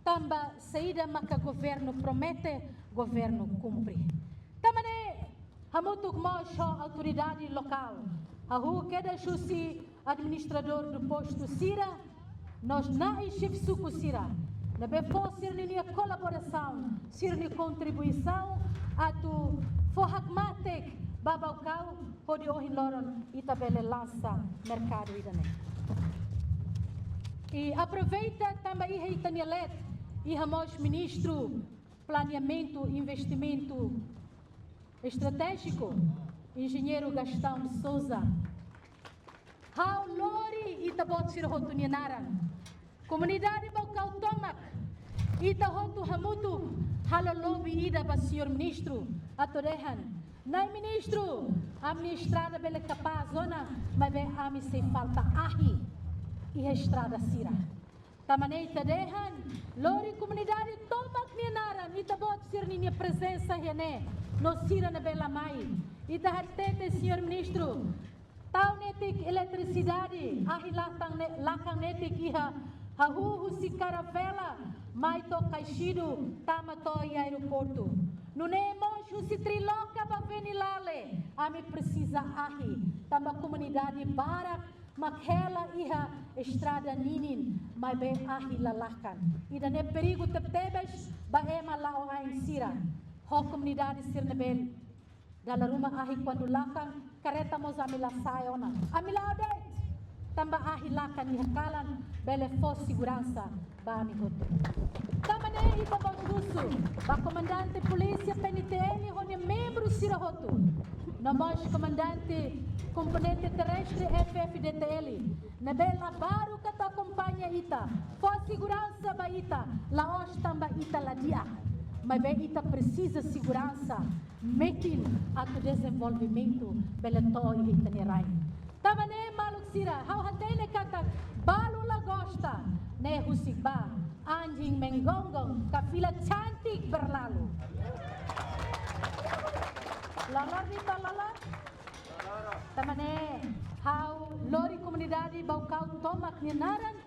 tanba saida maka governu promete, governu kumpre. Tanba ne'e hamutuk mós ho autoridade lokál, hahú kedas husi administradór de postu sira, no na'i xefe suku sira ne'ebé fó sira-ninia kolaborasaun, sira-nia kontribuisaun atu fó hakmatek ba Baucau hodi ohin loron ita bele lansa merkadu ida-ne'e. I aproveita tanba iha ita-nia leet iha mós Ministru Planeamentu Investimentu Estratéjiku, Enjeñeiru Gastão de Sousa. Ha'u lori ita-boot sira hotu nia naran. Komunidade Baucau tomak, ita hotu hamutuk halo lobby ida ba señór ministru, atu dehan, na'i ministru, ami-nia estrada bele kapás ona, maibé ami sei falta ahi iha estrada sira. Tanba ne'e ita dehan, lori komunidade tomak nia naran, ita-boot sira-ninia prezensa iha ne'e, no sira ne'ebé la mai. Ita hatete, señór ministru, tau netik eletrisidade, ahi lakan ne-, lakan netik iha, hahú husi Karavela mai to'o Caxidu, tama to'o iha aeroportu. Nune'e mós husi Triloka ba Venilale, ami presiza ahi, tanba komunidade barak mak hela iha estrada ninin, maibé ahi la lakan. Ida-ne'e perigu tebetebes ba ema la'o ain sira, ho komunidade sira ne'ebé dala ruma ahi kuandu lakan, karreta mós ami la sa'e ona. Ami la'o de'it, tanba ahi lakan iha kalan, bele fó seguransa ba ami hotu. Tanba ne'e ita mós husu ba komandante polísia P N T L ho nia membru sira hotu, no mós komandante komponente terrestre F F D T L, ne'ebé la baruk atu akompaña ita, fó seguransa ba ita, la'ós tanba ita la di'ak, maibé ita presiza seguransa metin atu dezenvolvimentu bele to'o iha ita-nia rain. Tanba ne'e maluk sira, ha'u hatene katak balu la gosta, ne'e husik ba, anjing menggonggong, kafila cantik berlalu. Loroloron ita loroloron. Tanba ne'e ha'u lori komunidade Baucau tomak nia naran,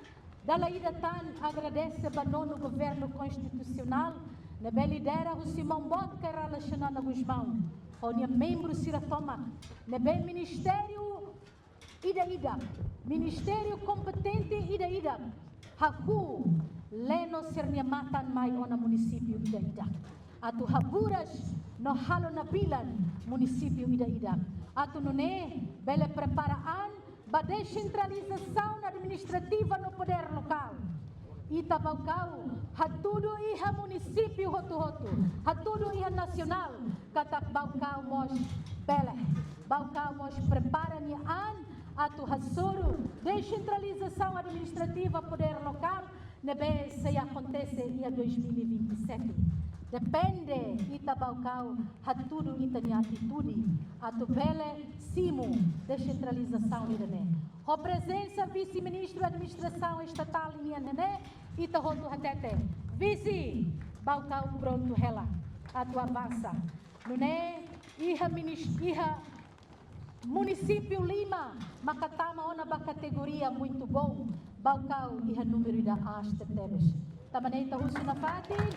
dala ida tan agradese ba nonu governu konstitusionál, ne'ebé lidera husi maun boot Kay Rala Xanana Gusmão, ho nia membru sira tomak, ne'ebé ministériu ida-idak, ministériu kompetente ida-idak, hahú leno sira-nia matan mai ona munisípiu ida-idak, atu haburas no halo nabilan munisípiu ida-idak, atu nune'e bele prepara an ba desentralizasaun administrativa no podér lokál. Ita Baucau hatudu iha munisípiu hotu-hotu, hatudu iha nasionál, katak Baucau mós bele, Baucau mós prepara nia an atu hasoru desentralizasaun administrativa podér lokál ne'ebé sei akontese iha dois mil e vinte e sete. Depende ita Baucau hatudu ita-nia atitude atu bele simu desentralizasaun ida-ne'e. Ho prezensa Vise-Ministru Administrasaun Estatál nian ne'e, ita hotu hatete: Vise, Baucau prontu hela atu avansa. Nune'e iha minis-, iha munisípiu lima maka tama ona ba kategoria muito bom, Baucau iha númeru ida aas tebetebes. Tanba ne'e ita husu nafatin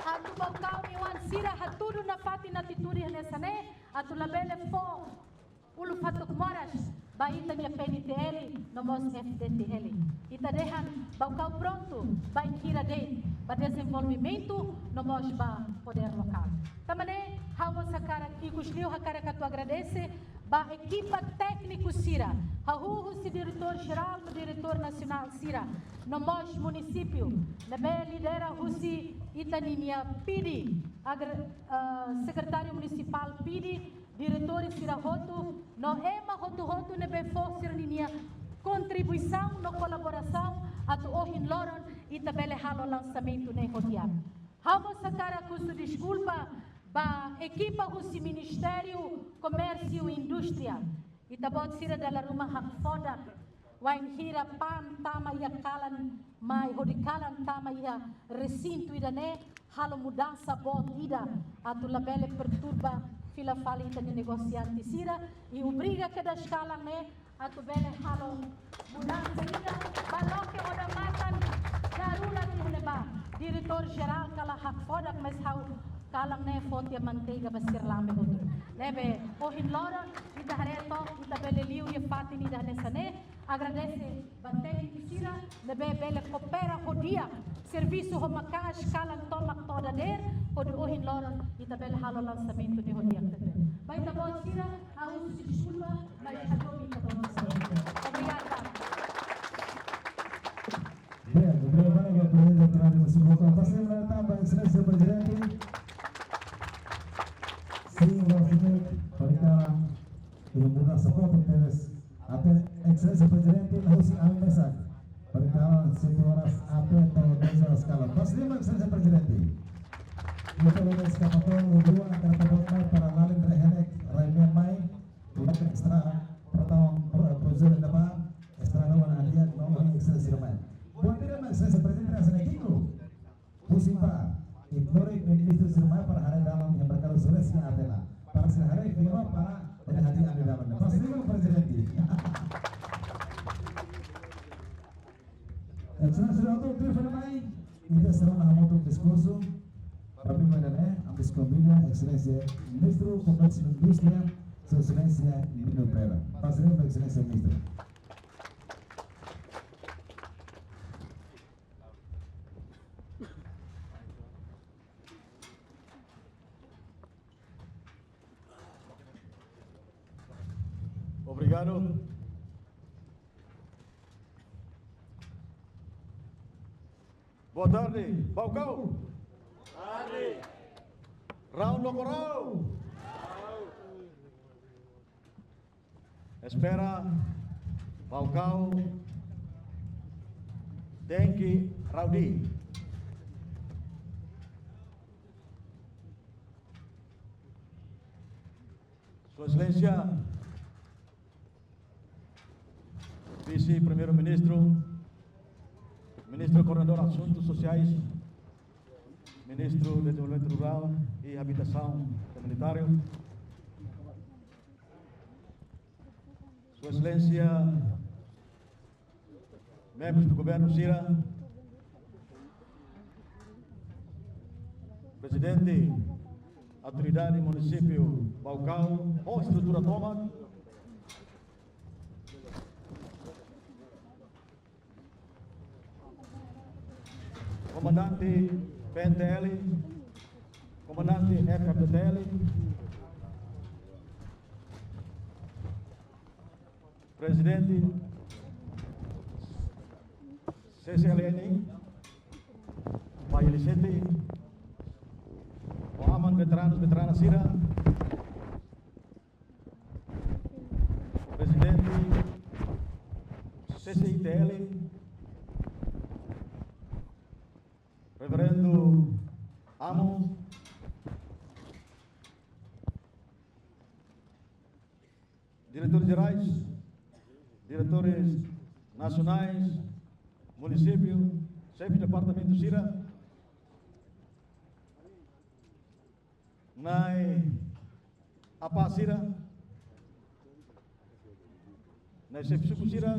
atu Baucau nia oan sira hatudu nafatin atitude hanesan ne'e, atu labele fó uluk fatuk moras ba ita-nia P N T L no mós F D T L. Ita dehan Baucau prontu bainhira de'it ba dezenvolvimentu no mós ba podér lokál. Tanba ne'e ha'u mós hakarak, ikus liu hakarak atu agradese ba ekipa tékniku sira, hahú husi diretór jerál no diretór nasionál sira, no mós munisípiu ne'ebé lidera husi ita ninia P D, agre-, ah, sekretáriu munisipál P D, diretór sira hotu, no ema hotu-hotu ne'ebé fó sira-ninia kontribuisaun no kolaborasaun atu ohin loron ita bele halo lansamentu ne'e ho di'ak. Ha'u mós hakarak husu deskulpa ba ekipa husi Ministériu Komérsiu Indústria. Ita-boot sira dala ruma hakfodak, wainhira PAM tama iha kalan mai, hodi kalan tama iha resintu ida-ne'e, halo mudansa boot ida atu labele perturba fila fali ita-nia negosiante sira, i obriga kedas kalan ne'e atu bele halo mudansa ida, ba loke odamatan darurat iha ne'ebá. Diretór jerál kala hakfodak, mas ha'u kalan ne'e fó tiha manteiga ba sira lame hotu. Ne'ebé ohin loron ita haree took ita bele liu iha fatin ida hanesan ne'e. Agradese ba tékniku sira ne'ebé bele koopera ho di'ak servisu ho maka'as kalan tomak to'o dadeer, hodi ohin loron ita bele halo lansamentu ne'e ho di'ak tebes. Ba ita-boot sira, ha'u husu deskulpa, mas ita domi ita-boot sira. Obrigada. Bem, obrigadu ba Prezidente Fernando Simão. Pasa tanba Exelénsia Prezidente. Sin, Washington, para que a mudansa boot tebes. Até Exelénsia Prezidente, husi ami mesak. Para que sete horas até to'o dez horas kalan. Pasa liman Exelénsia Prezidente. Ita bele eskapatória rua, kareta boot mai para lalin rehenek, rai-mean mai. Estrada, para tau, para projetu da ba, estrada wan hadi'a, no wan Exelénsia mai. Buat ida mak Exelénsia Prezidente hanesan ne'e ki'ik liu. Husi ba, ignore ministru sira mai para haree dalan yang berkala sores ke atena. Para sira haree kira para bele hadi'a ami dalan. Pasa liman Prezidente. Exelénsia sira hotu, telefone mai. Ita sira hamutuk diskursu. Para primeiru ne'e, ami konvida Exelénsia Ministru Komérsiu Indústria, Sua Exelénsia Nino Pereira. Pasa a palavra, Exelénsia Ministru. Obrigadu. Boa tarde, Baucau. Tarde. Raun Lokorau. Espera, Baucau, tenke raun di. Sua Exelénsia, Vise-Primeiru-Ministru, Ministru Koordenadór Asuntus Sosiais, Ministru Dezenvolvimentu Rurál i Abitasaun Komunitáriu, Sua Exelénsia, membros do governo sira, Prezidente Autoridade Munisípiu Baucau, ho estrutura tomak, Komandante P N T L, Komandante F F T L, Prezidente C C L N, Pai L C T, ho aman veteranu, veterana sira, Prezidente C C I T L, Reverendu Amo, diretores jerais, diretores nasionais, munisípiu, xefe departamentu sira, na'i-apá sira, na'i xefe suku sira,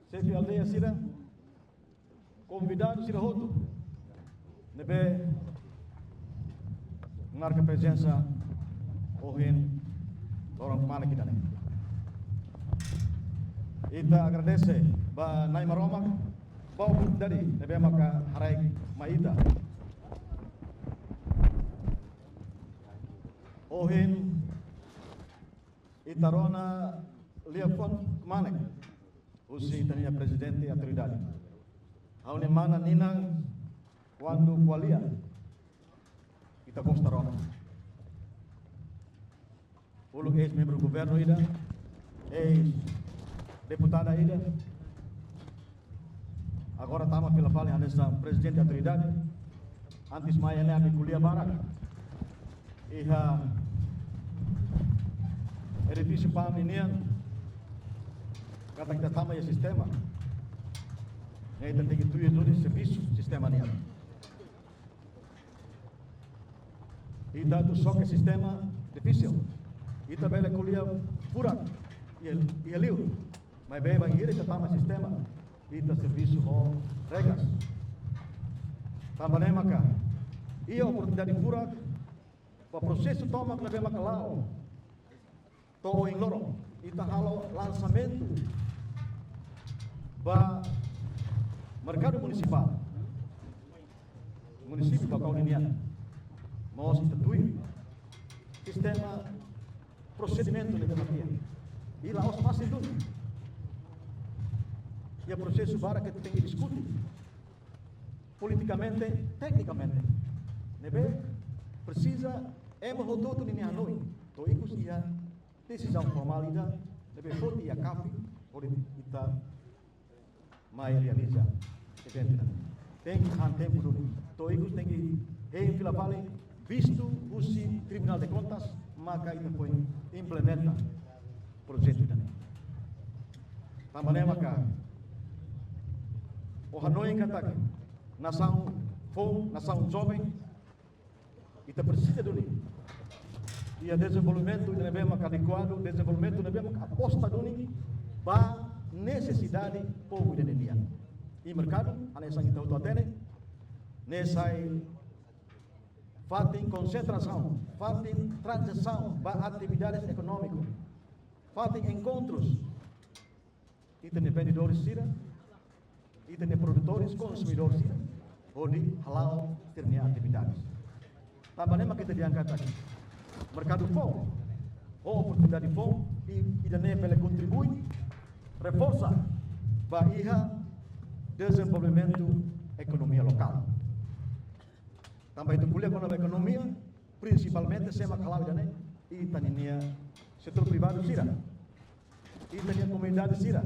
xefe aldeia sira, konvidadu sira hotu ne'ebé marka prezensa ohin loron kmanek ida-ne'e. Ita agradese ba Na'i Maromak ba oportunidade ne'ebé maka haraik mai ita. Ohin ita rona liafuan kmanek husi ita-nia Prezidente Autoridade. Ha'u-nia mana Ninan, kuandu ko'alia, ita gosta rona. Uluk eis-membru governu ida, eis-deputada ida, agora tama fila fali hanesan Prezidente Autoridade. Antes mai ne'e ami ko'alia barak iha edifísiu PAM ninian, katak ita tama iha sistema, ne'e ita tenke tuir duni servisu sistema nian. Ita atu xoke sistema difisil. Ita bele ko'alia furak iha, iha liur. Maibé bainhira ita tama sistema, ita servisu ho regras. Tanba ne'e maka iha oportunidade furak ba prosesu tomak ne'ebé maka la'o. To'o ohin loron ita halo lansamentu ba merkadu munisipál, munisípiu Baucau ninian. Mós ita tuir sistema prosedimentu ne'ebé mak iha. I la'ós fasil duni. Iha prosesu barak ke tenke diskute politikamente, teknikamente. Ne'ebé presiza ema hotu-hotu ninia hanoin. To'o ikus iha desizaun formál ida ne'ebé foti iha CAFI, hodi ita mai realiza eventu ne'e. Tenke han tempu duni. To'o ikus tenke hein fila fali vistu husi Tribunal de Contas, maka ita foin implementa projetu ida-ne'e. Tanba ne'e maka ha'u hanoin katak nasaun foun, nasaun joven, ita presiza duni iha dezenvolvimentu ne'ebé maka adekuadu, dezenvolvimentu ne'ebé maka aposta duni ba nesesidade povu ida-ne'e nian. I merkadu, hanesan ita hotu hatene, ne'e sai fatin konsentrasaun, fatin tranzasaun ba atividades ekonómiku, fatin enkontrus ita-nia vendedores sira, ita-nia produtores, konsumidór sira, hodi hala'o sira-nia atividades. Tanba ne'e mak ita dehan katak merkadu foun, ou oportunidade foun, i ida-ne'e bele kontribui, reforsa ba iha dezenvolvimentu ekonomia lokál. Tanba ita ko'alia kona-ba ekonomia, prinsipalmente sé mak hala'o ida-ne'e, ita-nia setór privadu sira, ita-nia komunidade sira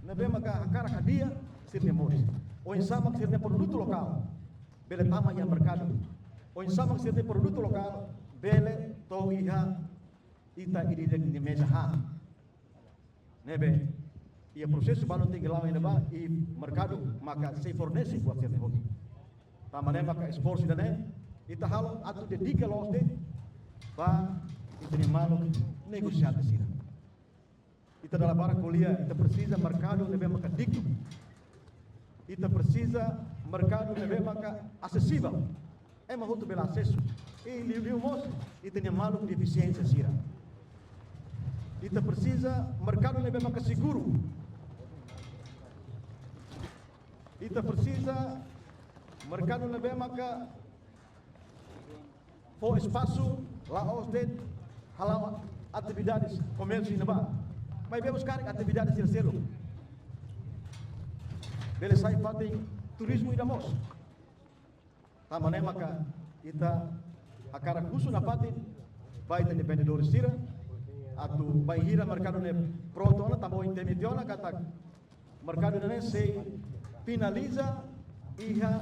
ne'ebé maka hakarak hadi'a sira-nia moris. Oinsá mak sira-nia produtu lokál bele tama iha merkadu. Oinsá mak sira-nia produtu lokál bele to'o iha ita ida-idak nia meza han. Ne'ebé iha prosesu balun tenke la'o iha ne'ebá, i merkadu maka sei fornese buat sira-ne'e hotu. Tanba ne'e maka esforsu ida-ne'e ita halo atu dedika loos de'it ba ita-nia maluk negosiante sira. Ita dala barak ko'alia, ita presiza merkadu ne'ebé maka dignu. Ita presiza merkadu ne'ebé maka asesivel, ema hotu bele asesu. I liuliu mós ita-nia maluk defisiénsia sira. Ita presiza merkadu ne'ebé maka seguru. Ita presiza merkadu ne'ebé maka fó espasu la'ós de'it hala'o atividades komérsiu iha ne'ebá. Maibé mós karik atividades sira seluk bele sai fatin turizmu ida mós. Tanba ne'e maka ita hakarak husu nafatin ba ita-nia vendedores sira, atu bainhira merkadu ne'e prontu ona, tanba ohin temi tiha ona katak merkadu ne'e sei finaliza iha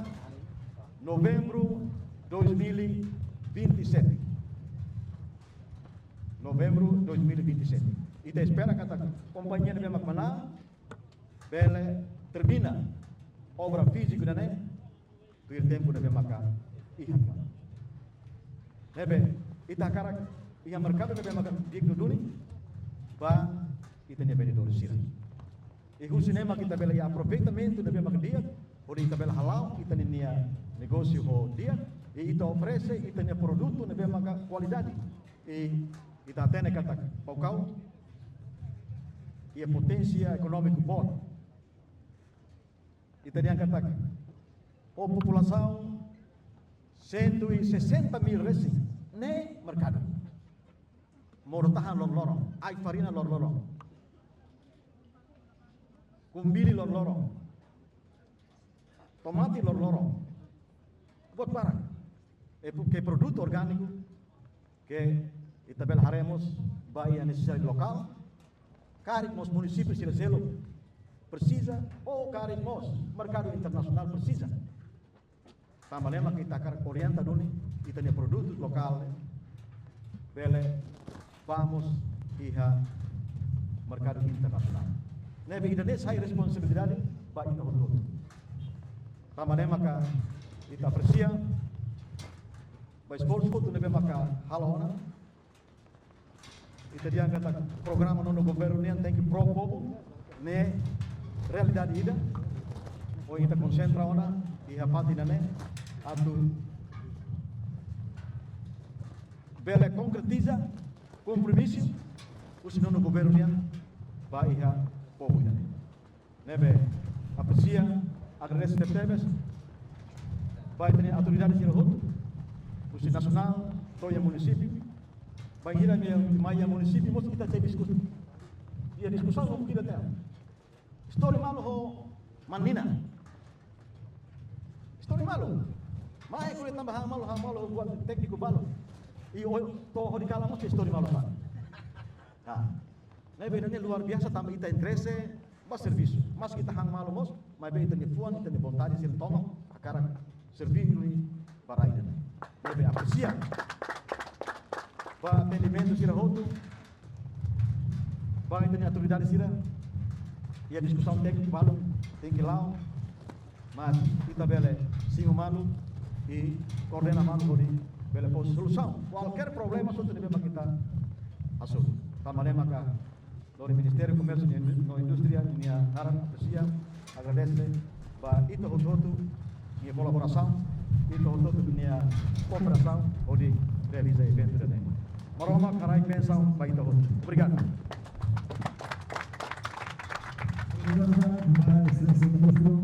Novembru dois mil e vinte e sete. Novembru dois mil e vinte e sete. Ita espera katak kompañia ne'ebé mak manán bele termina obra fíziku ida-ne'e tuir tempu ne'ebé maka iha. Ne'ebé ita hakarak iha merkadu ne'ebé maka dignu duni ba ita-nia vendedores sira. I husi ne'e maka ita bele iha aproveitamentu ne'ebé maka di'ak, hodi ita bele hala'o ita-nia negósiu ho di'ak, i ita oferese ita-nia produtu ne'ebé maka kualidade. I ita hatene katak Baucau iha poténsia ekonómiku boot. Ita dehan katak, ho populasaun cento e sessenta mil resin, ne'e merkadu. Modo-tahan loroloron, ai-farina loroloron, kumbili loroloron, tomate loroloron, buat barak. E pu-, ke produtu orgániku, ke ita bele haree mós ba iha nesesidade lokál, karik mós munisípiu sira seluk presiza, ou karik mós merkadu internasionál presiza. Tanba ne'e mak ita hakarak orienta duni ita-nia produtu lokál ne'e bele bá mós iha merkadu internasionál. Ne'ebé ida-ne'e sai responsabilidade ba ita hotu-hotu. Tanba ne'e maka ita apresia ba esforsu hotu ne'ebé maka halo ona. Ita dehan katak programa nonu governu nian tenke pró povu, ne'e realidade ida. Ohin ita konsentra ona iha fatin ida-ne'e atu bele konkretiza kompromisu husi nonu governu nian ba iha povu ida-ne'e. Ne'ebé apresia, agradese tebetebes ba ita-nia autoridade sira hotu, husi nasionál to'o iha munisípiu. Bainhira ami mai iha munisípiu mós ita sei diskuti. Iha diskusaun ho kira tel. Istori malu ho Manina. Istori malu. Mai ko'alia tanba han malu, han malu ho buat tékniku balu. I o to hodi kala mós istori malu tan. Ha. Ne'ebé ne'e luar biasa tanba ita interese ba servisu. Maski ita han malu mós, maibé ita-nia fuan, ita-nia vontade sira tomak hakarak serví duni ba rai ida-ne'e. Ne'ebé apresia ba atendimentu sira hotu, ba ita-nia autoridade sira, iha diskusaun tékniku balu tenke la'o, mas ita bele simu malu i koordena malu hodi bele fó solusaun kualkér problema hotu ne'ebé mak ita hasoru. Tanba ne'e maka lori Ministériu Komérsiu no Indústria nia naran apresia, agradese ba ita hotu-hotu nia kolaborasaun ita hotu-hotu nia kooperasaun hodi realiza eventu ida-ne'e. Maromak haraik bensaun ba ita hotu. Obrigadu. Obrigadu, Exelénsia Ministru,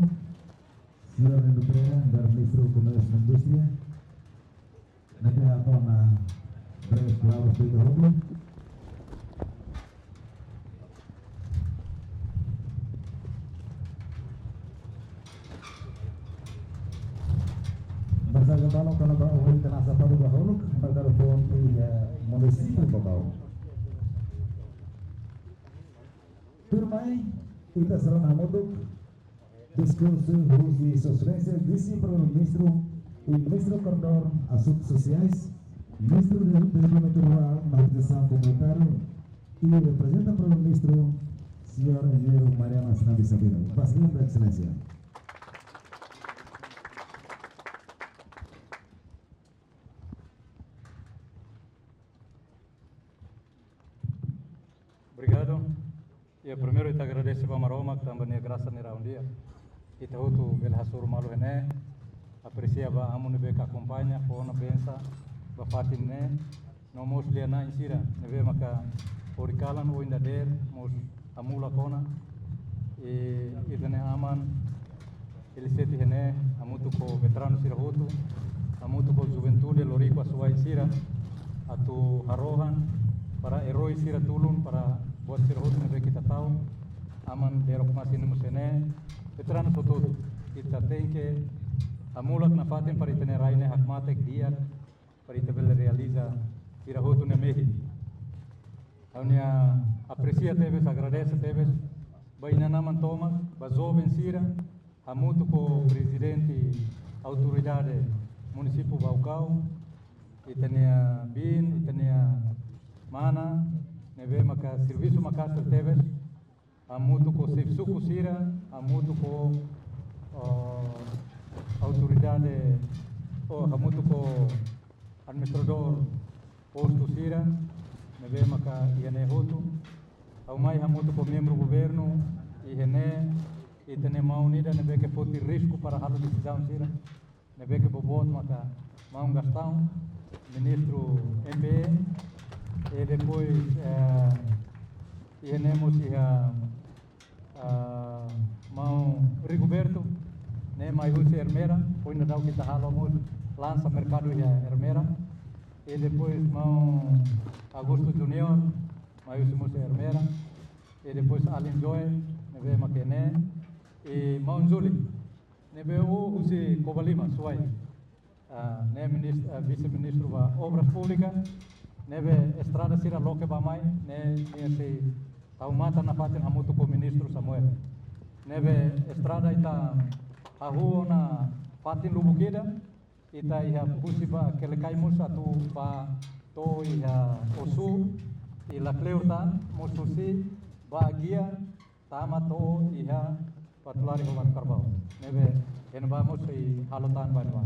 Señór Neno Pereira, Ministru Komérsiu no Indústria. Ne'ebé hato'o ona breves palavras ba ita hotu. Basa ke balok karena ba ohin kena sapa dua holuk, mereka pun di, eh, munisípiu Baucau. Tuirmai, ita sei rona hamutuk diskursu husi Sua Exelénsia Vise-Primeiru-Ministru i Ministru Koordenadór Asuntus Sosiais, Ministru Dezenvolvimentu Rurál no Habitasaun Komunitáriu i reprezenta Primeiru-Ministru, Señór Enjeñeiru Mariano Asnabi Sabino. Paz, Exelénsia. Obrigadu. Iha primeiru ita agradese ba Maromak tanba nia grasa ne'e raun dia. Ita hotu bele hasoru malu iha ne'e. Apresia ba amu ne'ebé ke akompaña, fó ona bensa ba fatin ne'e. No mós lia-na'in sira ne'ebé maka horikalan ohin dadeer mós hamulak ona. I ita-nia aman Elisete iha ne'e, hamutuk ho veteranu sira hotu, hamutuk ho juventude loriku asuwa'in sira, atu harohan para erói sira tulun, para buat sira hotu ne'ebé ke ita tau, aman Derok Masin mós iha ne'e, veteranu hotu-hotu. Ita tenke hamulak nafatin para ita-nia rai ne'e hakmatek di'ak, para ita bele realiza sira hotu nia mehi. Ha'u-nia apresia tebes, agradese tebes ba inan-aman tomak, ba joven sira, hamutuk ho Prezidente Autoridade Munisípiu Baucau, ita-nia biin, ita-nia mana, ne'ebé maka servisu maka'as tebes, hamutuk ho xefe suku sira, hamutuk ho, oh, autoridade, oh, hamutuk ho administradór postu sira, ne'ebé maka iha ne'e hotu. Ha'u mai hamutuk ho membru governu, iha ne'e, ita-nia maun ida ne'ebé ke foti risku para halo desizaun sira. Ne'ebé ke boboot maka maun Gastão, ministru M P E, i depois, eh, iha ne'e mós iha, ah, maun Rigoberto, ne'e mai husi Ermera, ohin daudaun ita halo mós lansa merkadu iha Ermera, i depois maun Augusto Junior, mai husi mós Ermera, i depois alin Joel, ne'ebé maka iha ne'e, i maun Juli, ne'ebé husi Covalima, Suai. Ah, ne'e minis-, ah, vise-ministru ba Obras Públikas, ne'ebé estrada sira loke bá-mai, ne'e, ne'e sei tau matan nafatin hamutuk ho ministru Samuel. Ne'ebé estrada ita hahú ona fatin lubuk ida, ita iha husi ba Quelicai mós atu bá to'o iha Ossu, i lakleur tan mós husi ba Gia, tama to'o iha Patulari ho Batu Karvau. Ne'ebé iha ne'ebá mós sei halo tan ba ne'ebá.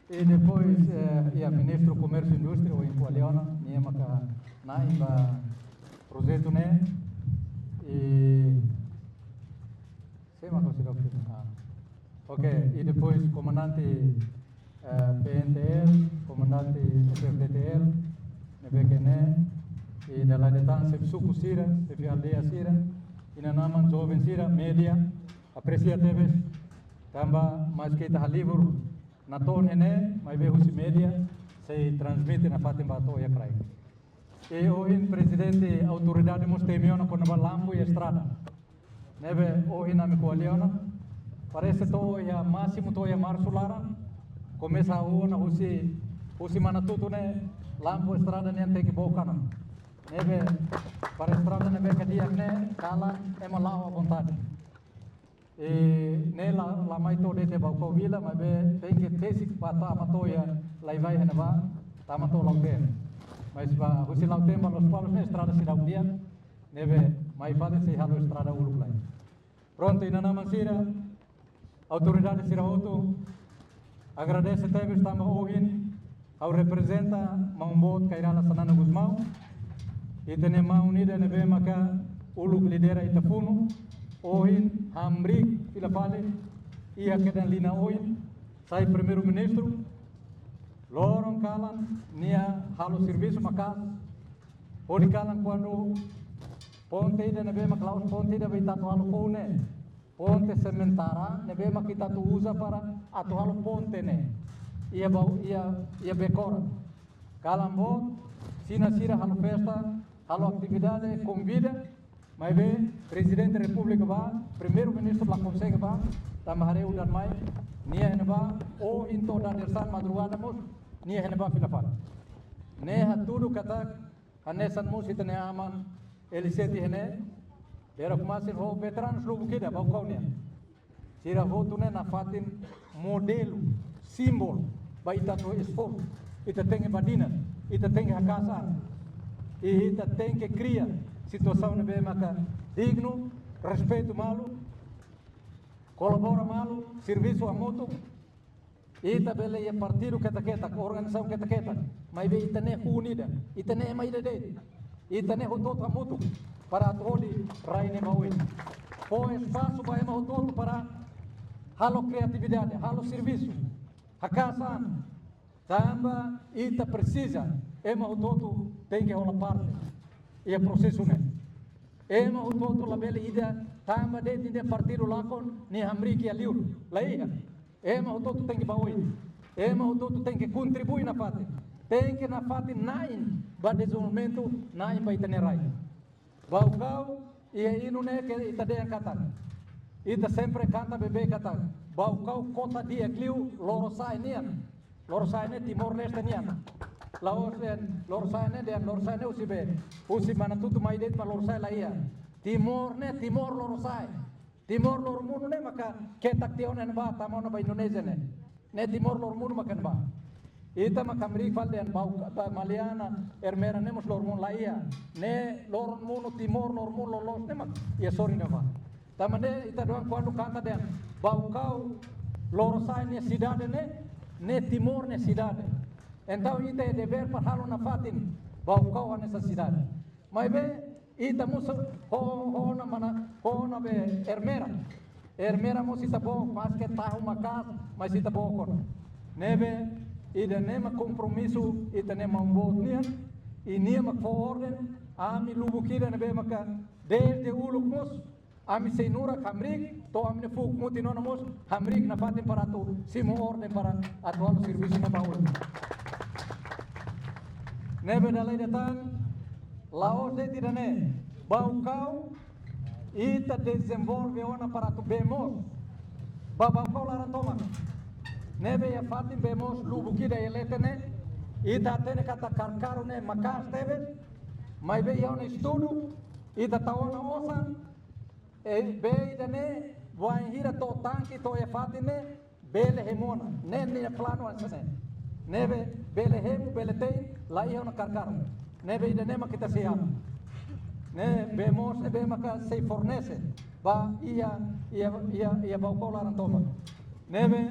I depois, eh, iha Ministru Komérsiu Indústria, ohin ko'alia ona, nia maka na'in ba projetu ne'e. I sé mak ha'u seidauk fiar. Ah. Oke, i depois komandante, eh, P N T L, komandante F F D T L, ne'ebé ke iha ne'e, i dala ida tan xefe suku sira, xefe aldeia sira, inan-aman joven sira, média, apresia tebes, tanba maske ita halibur natoon iha ne'e, maibé husi média, sei transmite nafatin bá to'o iha kraik. I ohin Prezidente Autoridade mós temi ona kona-ba lampu iha estrada. Ne'ebé ohin ami ko'alia ona, parese to'o iha másimu to'o iha Marsu laran, komesa hahú ona husi, husi Manatutu ne'e, lampu estrada nian tenke book ona. Ne'ebé para estrada ne'ebé ke di'ak ne'e, kalan ema la'o à vontade. I ne'e la, la mai to'o de'it Baucau vila, maibé tenke tesik bá tama to'o iha Laivai iha ne'ebá, tama to'o Lautém. Mas bá husi Lautém bá Lospalos ne'e estrada seidauk di'ak, ne'ebé mai fali sei halo estrada uluk lai. Prontu, inan-aman sira, autoridade sira hotu, agradese tebes tanba ohin, ha'u reprezenta maun boot Kay Rala Xanana Gusmão, ita-nia maun ida ne'ebé maka uluk lidera ita funu, ohin hamriik fila fali, iha kedan liña oin, Sai Primeiru-Ministru, loron kalan nia halo servisu maka'as, hodi kalan kuandu ponte ida ne'ebé mak la'ós ponte ida be ita atu halo foun ne'e. Ponte sementara ne'ebé mak ita atu uza para atu halo ponte ne'e. Iha bau, iha, iha Becora. Kalan boot, sira-ne'e sira halo festa, halo atividade, konvida, maibé Prezidente Repúblika bá, Primeiru-Ministru la konsege bá, tanba haree udan mai, nia iha ne'ebá, ohin to'o dadeer-saan madrugada mós, nia iha ne'ebá fila fali. Ne'e hatudu katak, hanesan mós ita-nia aman L C T iha ne'e, Beira Kumasin ho veteranus lubuk ida, Baucau nian. Sira hotu ne'e nafatin modelu, símbolu, ba ita atu esforsu, ita tenke badinas, ita tenke haka'as an. I ita tenke kria situasaun ne'ebé maka dignu, respeitu malu, kolabora malu, servisu hamutuk, ita bele iha partidu ketak-ketak, organizasaun ketak-ketak, maibé ita ne'e hun ida, ita ne'e ema ida de'it, ita ne'e hotu-hotu hamutuk para atu hodi rai ne'e ba oin. Fó espasu ba ema hotu-hotu para halo kreatividade, halo servisu, haka'as an, tanba ita presiza ema hotu-hotu tenke hola parte iha prosesu ne'e. Ema hotu-hotu labele ida tanba de'it nia partidu lakon nia hamriik iha liur. Laiha. Ema hotu-hotu tenke ba oin. Ema hotu-hotu tenke kontribui nafatin. Tenke nafatin na'in ba dezenvolvimentu, na'in ba ita-nia rai. Baucau, iha inu ne'e ke ita dehan katak, ita sempre kanta beibeik katak, Baucau kota di'ak liu lorosa'e nian. Lorosa'e ne'e Timor-Leste nian. La'ós dehan lorosa'e ne'e, dehan lorosa'e ne'e husi be, husi Manatutu mai de'it mak lorosa'e, laiha. Timor ne'e, Timor lorosa'e. Timor loromonu ne'e maka ketak tiha ona ne'ebá, tama ona ba Indonézia ne'e. Ne'e Timor loromonu maka ne'ebá. Ita maka hamriik fali dehan Baucau, ba Maliana, Ermera ne'e mós loromonu, laiha. Ne'e loromonu, Timor loromonu loloos ne'e mak iha sorin ne'ebá. Tanba ne'e ita daudaun kuandu kanta dehan Baucau lorosa'e nia sidade ne'e, ne'e Timor nia sidade. Entaun ita iha devér para halo nafatin Baucau hanesan sidade. Maibé ita mós ho, ho ona mana, ho ona be Ermera. Ermera mós ita book, maske tahu maka'as, mas ita book ona. Ne'ebé ida-ne'e mak kompromisu ita-nia maun boot nian, i nia mak fó orden, ami lubuk ida ne'ebé maka dezde uluk mós, ami sei nurak hamriik, to'o ami-nia fuuk mutin ona mós hamriik nafatin para atu simu orden para atu halo servisu ne'e ba oin. Ne'ebé dala ida tan, la'ós de'it ida-ne'e, Baucau, ita dezenvolve ona para atu bee moos ba Baucau laran tomak. Ne'ebé iha fatin bee moos lubuk ida iha leten ne'e, ita hatene katak Karkaru ne'e maka'as tebes, maibé iha ona estudu, ita tau ona osan, e bee ida-ne'e, wainhira to'o tanke, to'o iha fatin ne'e, bele hemu ona, ne'e nia planu hanesan ne'e. Ne'ebé bele hemu, bele te'in, laiha ona Karkaru. Ne'ebé ida-ne'e mak ita sei halo. Ne'e bee moos ne'ebé maka sei fornese ba iha, iha, iha, iha Baucau laran tomak. Ne'ebé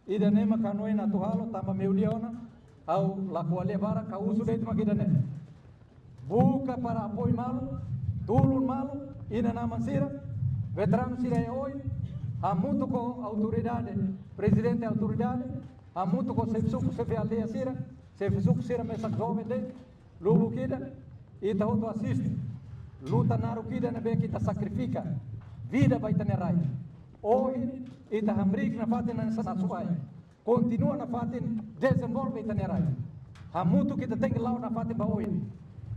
ida-ne'e maka hanoin atu halo tanba meiudia ona, ha'u la ko'alia barak, ha'u husu de'it mak ida-ne'e. Buka para apoiu malu, tulun malu, inan-aman sira, veteranu sira iha oin, hamutuk ho autoridade, prezidente autoridade, hamutuk ho xefe suku, xefe aldeia sira, xefe suku sira mesak joven de'it, lubuk ida, ita hotu asiste, luta naruk ida ne'ebé ke ita sakrifika vida ba ita-nia rai. Ohin, ita hamriik nafatin hanesan asuwa'in. Kontinua nafatin dezenvolve ita-nia rai. Hamutuk ita tenke la'o nafatin ba oin.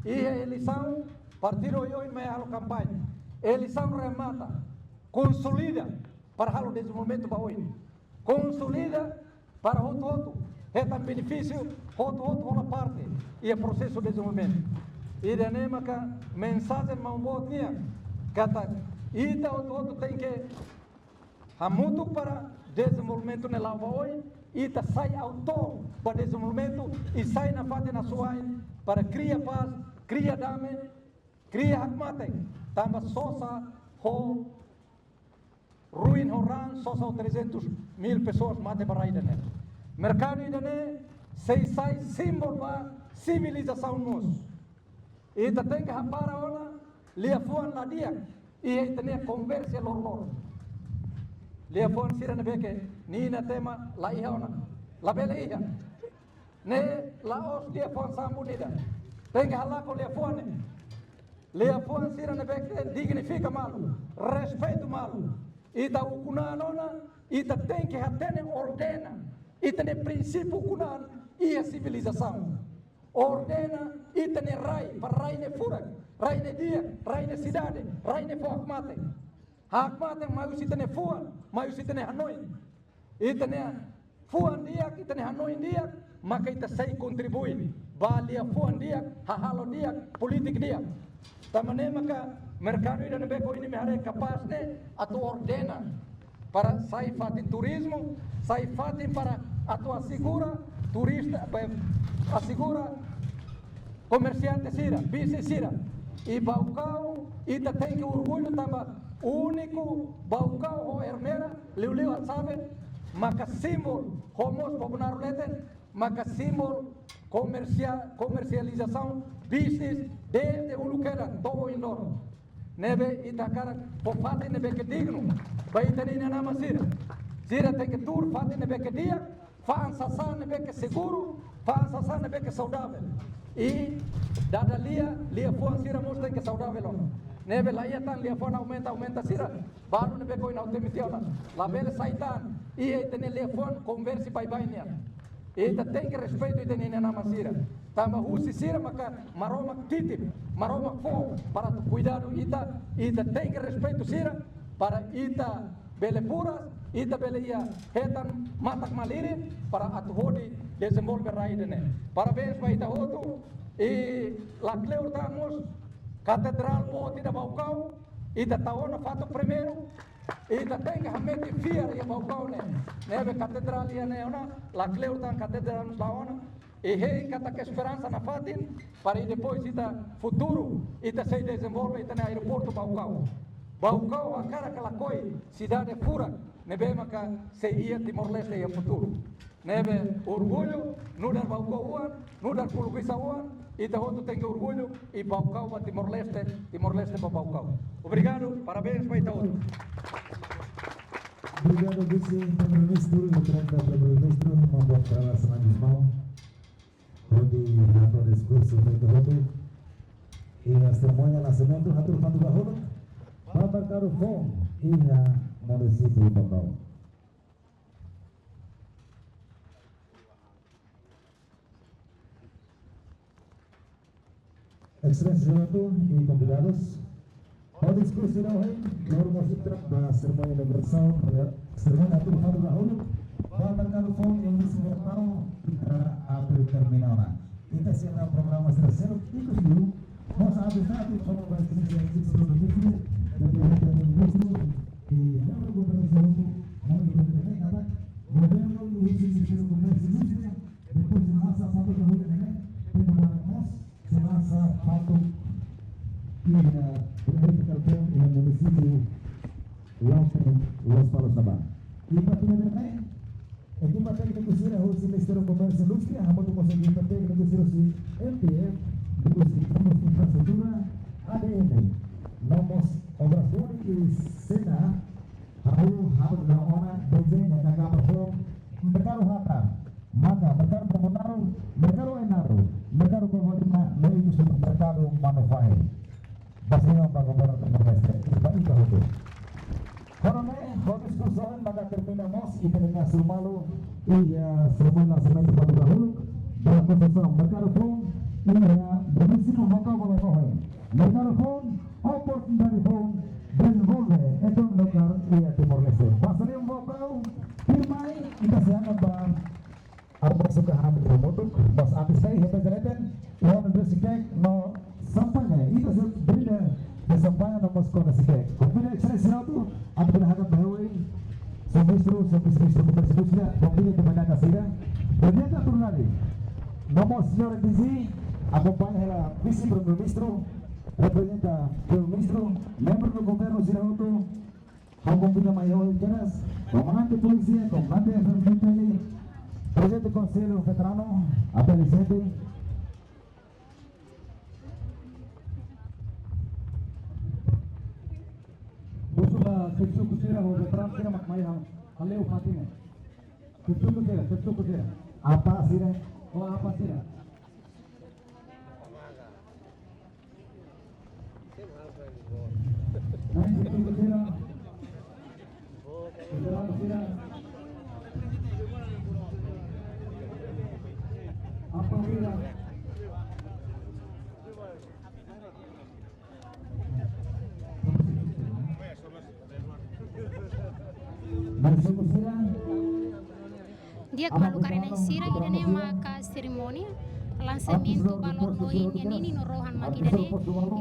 Iha eleisaun, partidu oioin mai halo kampaña. Eleisaun remata, konsolida para halo dezenvolvimentu ba oin. Konsolida para hotu-hotu hetan benefísiu, hotu-hotu hola parte iha prosesu dezenvolvimentu. Ida-ne'e maka mensajen maun boot nian, katak ita hotu-hotu tenke hamutuk para dezenvolvimentu ne'e la'o ba oin, ita sai autór ba dezenvolvimentu, i sai nafatin asuwa'in para kria pás, kria dame, kria hakmatek, tanba sosa ho ruin ho raan, sosa ho trezentos mil pessoas mate ba rai ida-ne'e. Merkadu ida-ne'e sei sai símbolu ba sivilizasaun mós. Ita tenke hapara ona liafuan la di'ak iha ita-nia konversa loroloron. Liafuan sira ne'ebé ke Nina tama la iha ona. Labele iha. Ne'e la'ós liafuan sambut ida. Tenke halakon liafuan ne'e. Liafuan sira ne'ebé ke dignifika malu, respeitu malu. Ita ukun-an ona, ita tenke hatene ordena. Ita-nia prinsípiu ukun-an iha sivilizasaun. Ordena ita-nia rai, para rai ne'e furak, rai ne'e di'ak, rai ne'e sidade, rai ne'e fó hakmatek. Hakmatek mai husi ita-nia fuan, mai husi ita-nia hanoin. Ita-nia fuan di'ak, ita-nia hanoin di'ak, maka ita sei kontribui ba liafuan di'ak, hahalok di'ak, polítika di'ak. Tanba ne'e maka merkadu ida ne'ebé ke ohin ne'e imi haree kapás ne'e atu ordena para sai fatin turizmu, sai fatin para atu asegura turista, be, asegura komersiante sira, bisnis sira. I Baucau, ita tenke orgullu tanba úniku Baucau ho Ermera, liuliu Atsabe, maka símbolu, ho mós Bobonaro leten, maka símbolu komersia-, komersializasaun bisnis dezde uluk kedas to'o ohin loron. Ne'ebé ita hakarak fó fatin ne'ebé ke dignu ba ita-nia inan-aman sira. Sira tenke tuur fatin ne'ebé ke di'ak, fa'an sasán ne'ebé ke seguru, fa'an sasán ne'ebé ke saudavel. I dada lia, liafuan sira mós tenke saudavel ona. Ne'ebé la iha tan liafuan aumenta, aumenta sira. Balu ne'ebé ke ohin ha'u temi tiha ona. Labele sai tan. Iha ita-nia liafuan konversi baibain nian. Ita tenke respeitu ita-nia inan-aman sira. Tanba husi sira maka Maromak titip, Maromak fó para atu kuidadu ita, ita tenke respeitu sira para ita bele furak, ita bele iha hetan matak-malirin para atu hodi dezenvolve rai ida-ne'e. Parabéns ba ita hotu, i lakleur tan mós katedrál boot ida Baucau, ita tau ona fatuk primeiru, ita tenke hametin fiar iha Baucau ne'e. Ne'ebé katedrál iha ne'e ona, lakleur tan katedrál mós tau ona. I hein katak esperansa nafatin, para i depois ita futuru, ita sei dezenvolve ita-nia aeroportu Baucau. Baucau hakarak ka lakohi, sidade furak, ne'ebé maka sei iha Timor-Leste iha futuru. Ne'ebé orgullu, nu'udar Baucau oan, nu'udar Pulukuisa oan, ita hotu tenke orgullu, i Baucau ba Timor-Leste, Timor-Leste ba Baucau. Obrigadu, parabéns ba ita hotu. Obrigadu, Vise-Primeiru-Ministru, i trata Primeiru-Ministru, membuat salas na mão. Hodi hato'o diskursu feto hodi. Iha serimónia lanseamentu, hato'o fatuk ba uluk. Ba merkadu foun, iha munisípiu Baucau. Exelénsia Senotu i konvidadus. Hodi diskursu ida ohin, loron mós ita ba serimónia inaugurasaun, serimónia hato'o fatuk ba uluk. Ba merkadu foun iha munisípiu Baucau, ita atu termina ona. Ita sei hetan programa sira seluk, ikus liu, mós atu satu programa sira seluk, ikus liu, dan ita atu memberi i membru governu seluk, membru governu ne'e katak, governu husi Ministériu Komérsiu Indústria, depois de masa fatuk ba uluk ne'e, primavera mós, sei lasa fatuk iha, eh, Belo Horizonte, iha munisípiu Lospalos, Lospalos ne'ebá. I ba tinan ida-ne'e, ekipa tékniku sira husi Ministériu Komérsiu Indústria, hamutuk ho ekipa tékniku sira husi M T F, husi Fundu Infraestrutura, A D N, no mós Obras Públikas i SENAA, hahú, hahú la ona, dezeña, ka gabar foun, merkadu hatar, maka merkadu Bobonaro, merkadu Ainaro, merkadu Covalima, no ikus liu merkadu Manufahi. Ba sira ba governu Timor-Leste, ba ita hotu. Hodi ne'e, hodi diskursu maka termina mós, i termina sumalo, i, eh, serimónia lanseamentu fatuk ba uluk, ba konstrusaun merkadu foun, i, eh, munisípiu Baucau ba loloos. Merkadu foun, oportunidade foun, dezenvolve ekonomia lokál iha Timor-Leste. Ba sira Baucau, tuirmai, ita sei hakarak ba almosu ka hamriik hamutuk, mas antes ne'e, iha meza leten, iha ona doce cake no champanhe, ita sei brinda de champanhe no mós Coca Zero. Konvida Exelénsia Senotu, atu bele hakarak ba oin, Señór Ministru, Señór Vise-Ministru Komérsiu Indústria, konvida ke banyak kasida. Reprezenta autoridade, no mós señora D G, akompaña hela Vise-Primeiru-Ministru, reprezenta Primeiru-Ministru, membru do governu sira hotu, ha'u konvida mai oin kedas, komandante polísia, komandante F P L, prezidente Konsellu Veteranu, A P L sete. Husu ba Xefe-suku sira, ho veteranu sira mak mai hal, hale'u fatin ne'e. Xefe-suku sira, xefe-suku sira. Apa sira? Oh, apa sira? Nai xefe-suku sira. Veteranu sira. Apa sira? Di'ak, maluk karik-na'in sira, ida-ne'e maka serimónia lansamentu balor no ohin nian ninin no rohan mak ida-ne'e.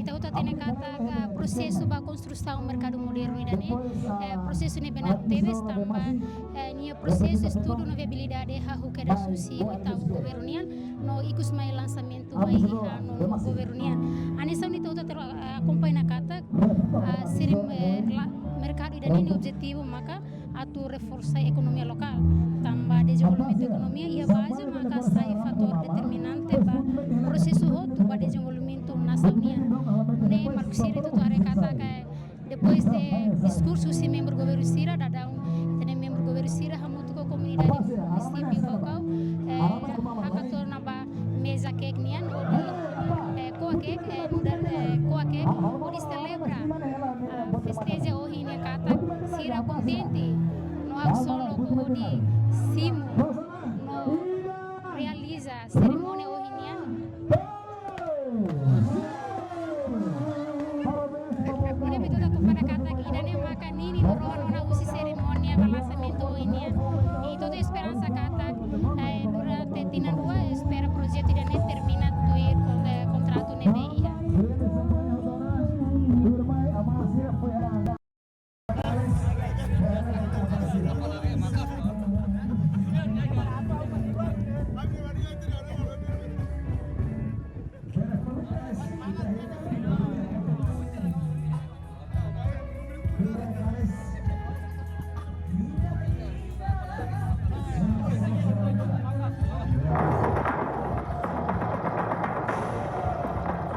Ita hotu hatene katak prosesu ba konstrusaun merkadu modernu ida-ne'e, eh, prosesu ne'ebé naruk tebes tanba, eh, nia prosesu estudu no viabilidade hahú kedas husi oitavu governu nian, no ikus mai lansamentu mai iha nonu governu nian. Hanesan ita hotu atu, eh, akompaña katak, eh, sira, eh, la, merkadu ida-ne'e nia objetivu maka atu reforsa ekonomia lokál. Tanba dezenvolvimentu ekonomia iha baze maka sai fatór determinante ba prosesu hotu ba dezenvolvimentu nasaun nian. Ne'e maluk sira, ita hotu haree katak, eh, depois de diskursu husi membru governu sira, daudaun ita-nia membru governu sira hamutuk ho komunidade munisípiu Baucau, eh, hakarak tau ona ba meza ke'ik nian, hodi, eh, ko'a ke'ik, eh, nu'udar, eh, ko'a ke'ik, hodi selebra, ah, festeja ohin nian katak sira kontente no haksolok hodi simu no realiza serimónia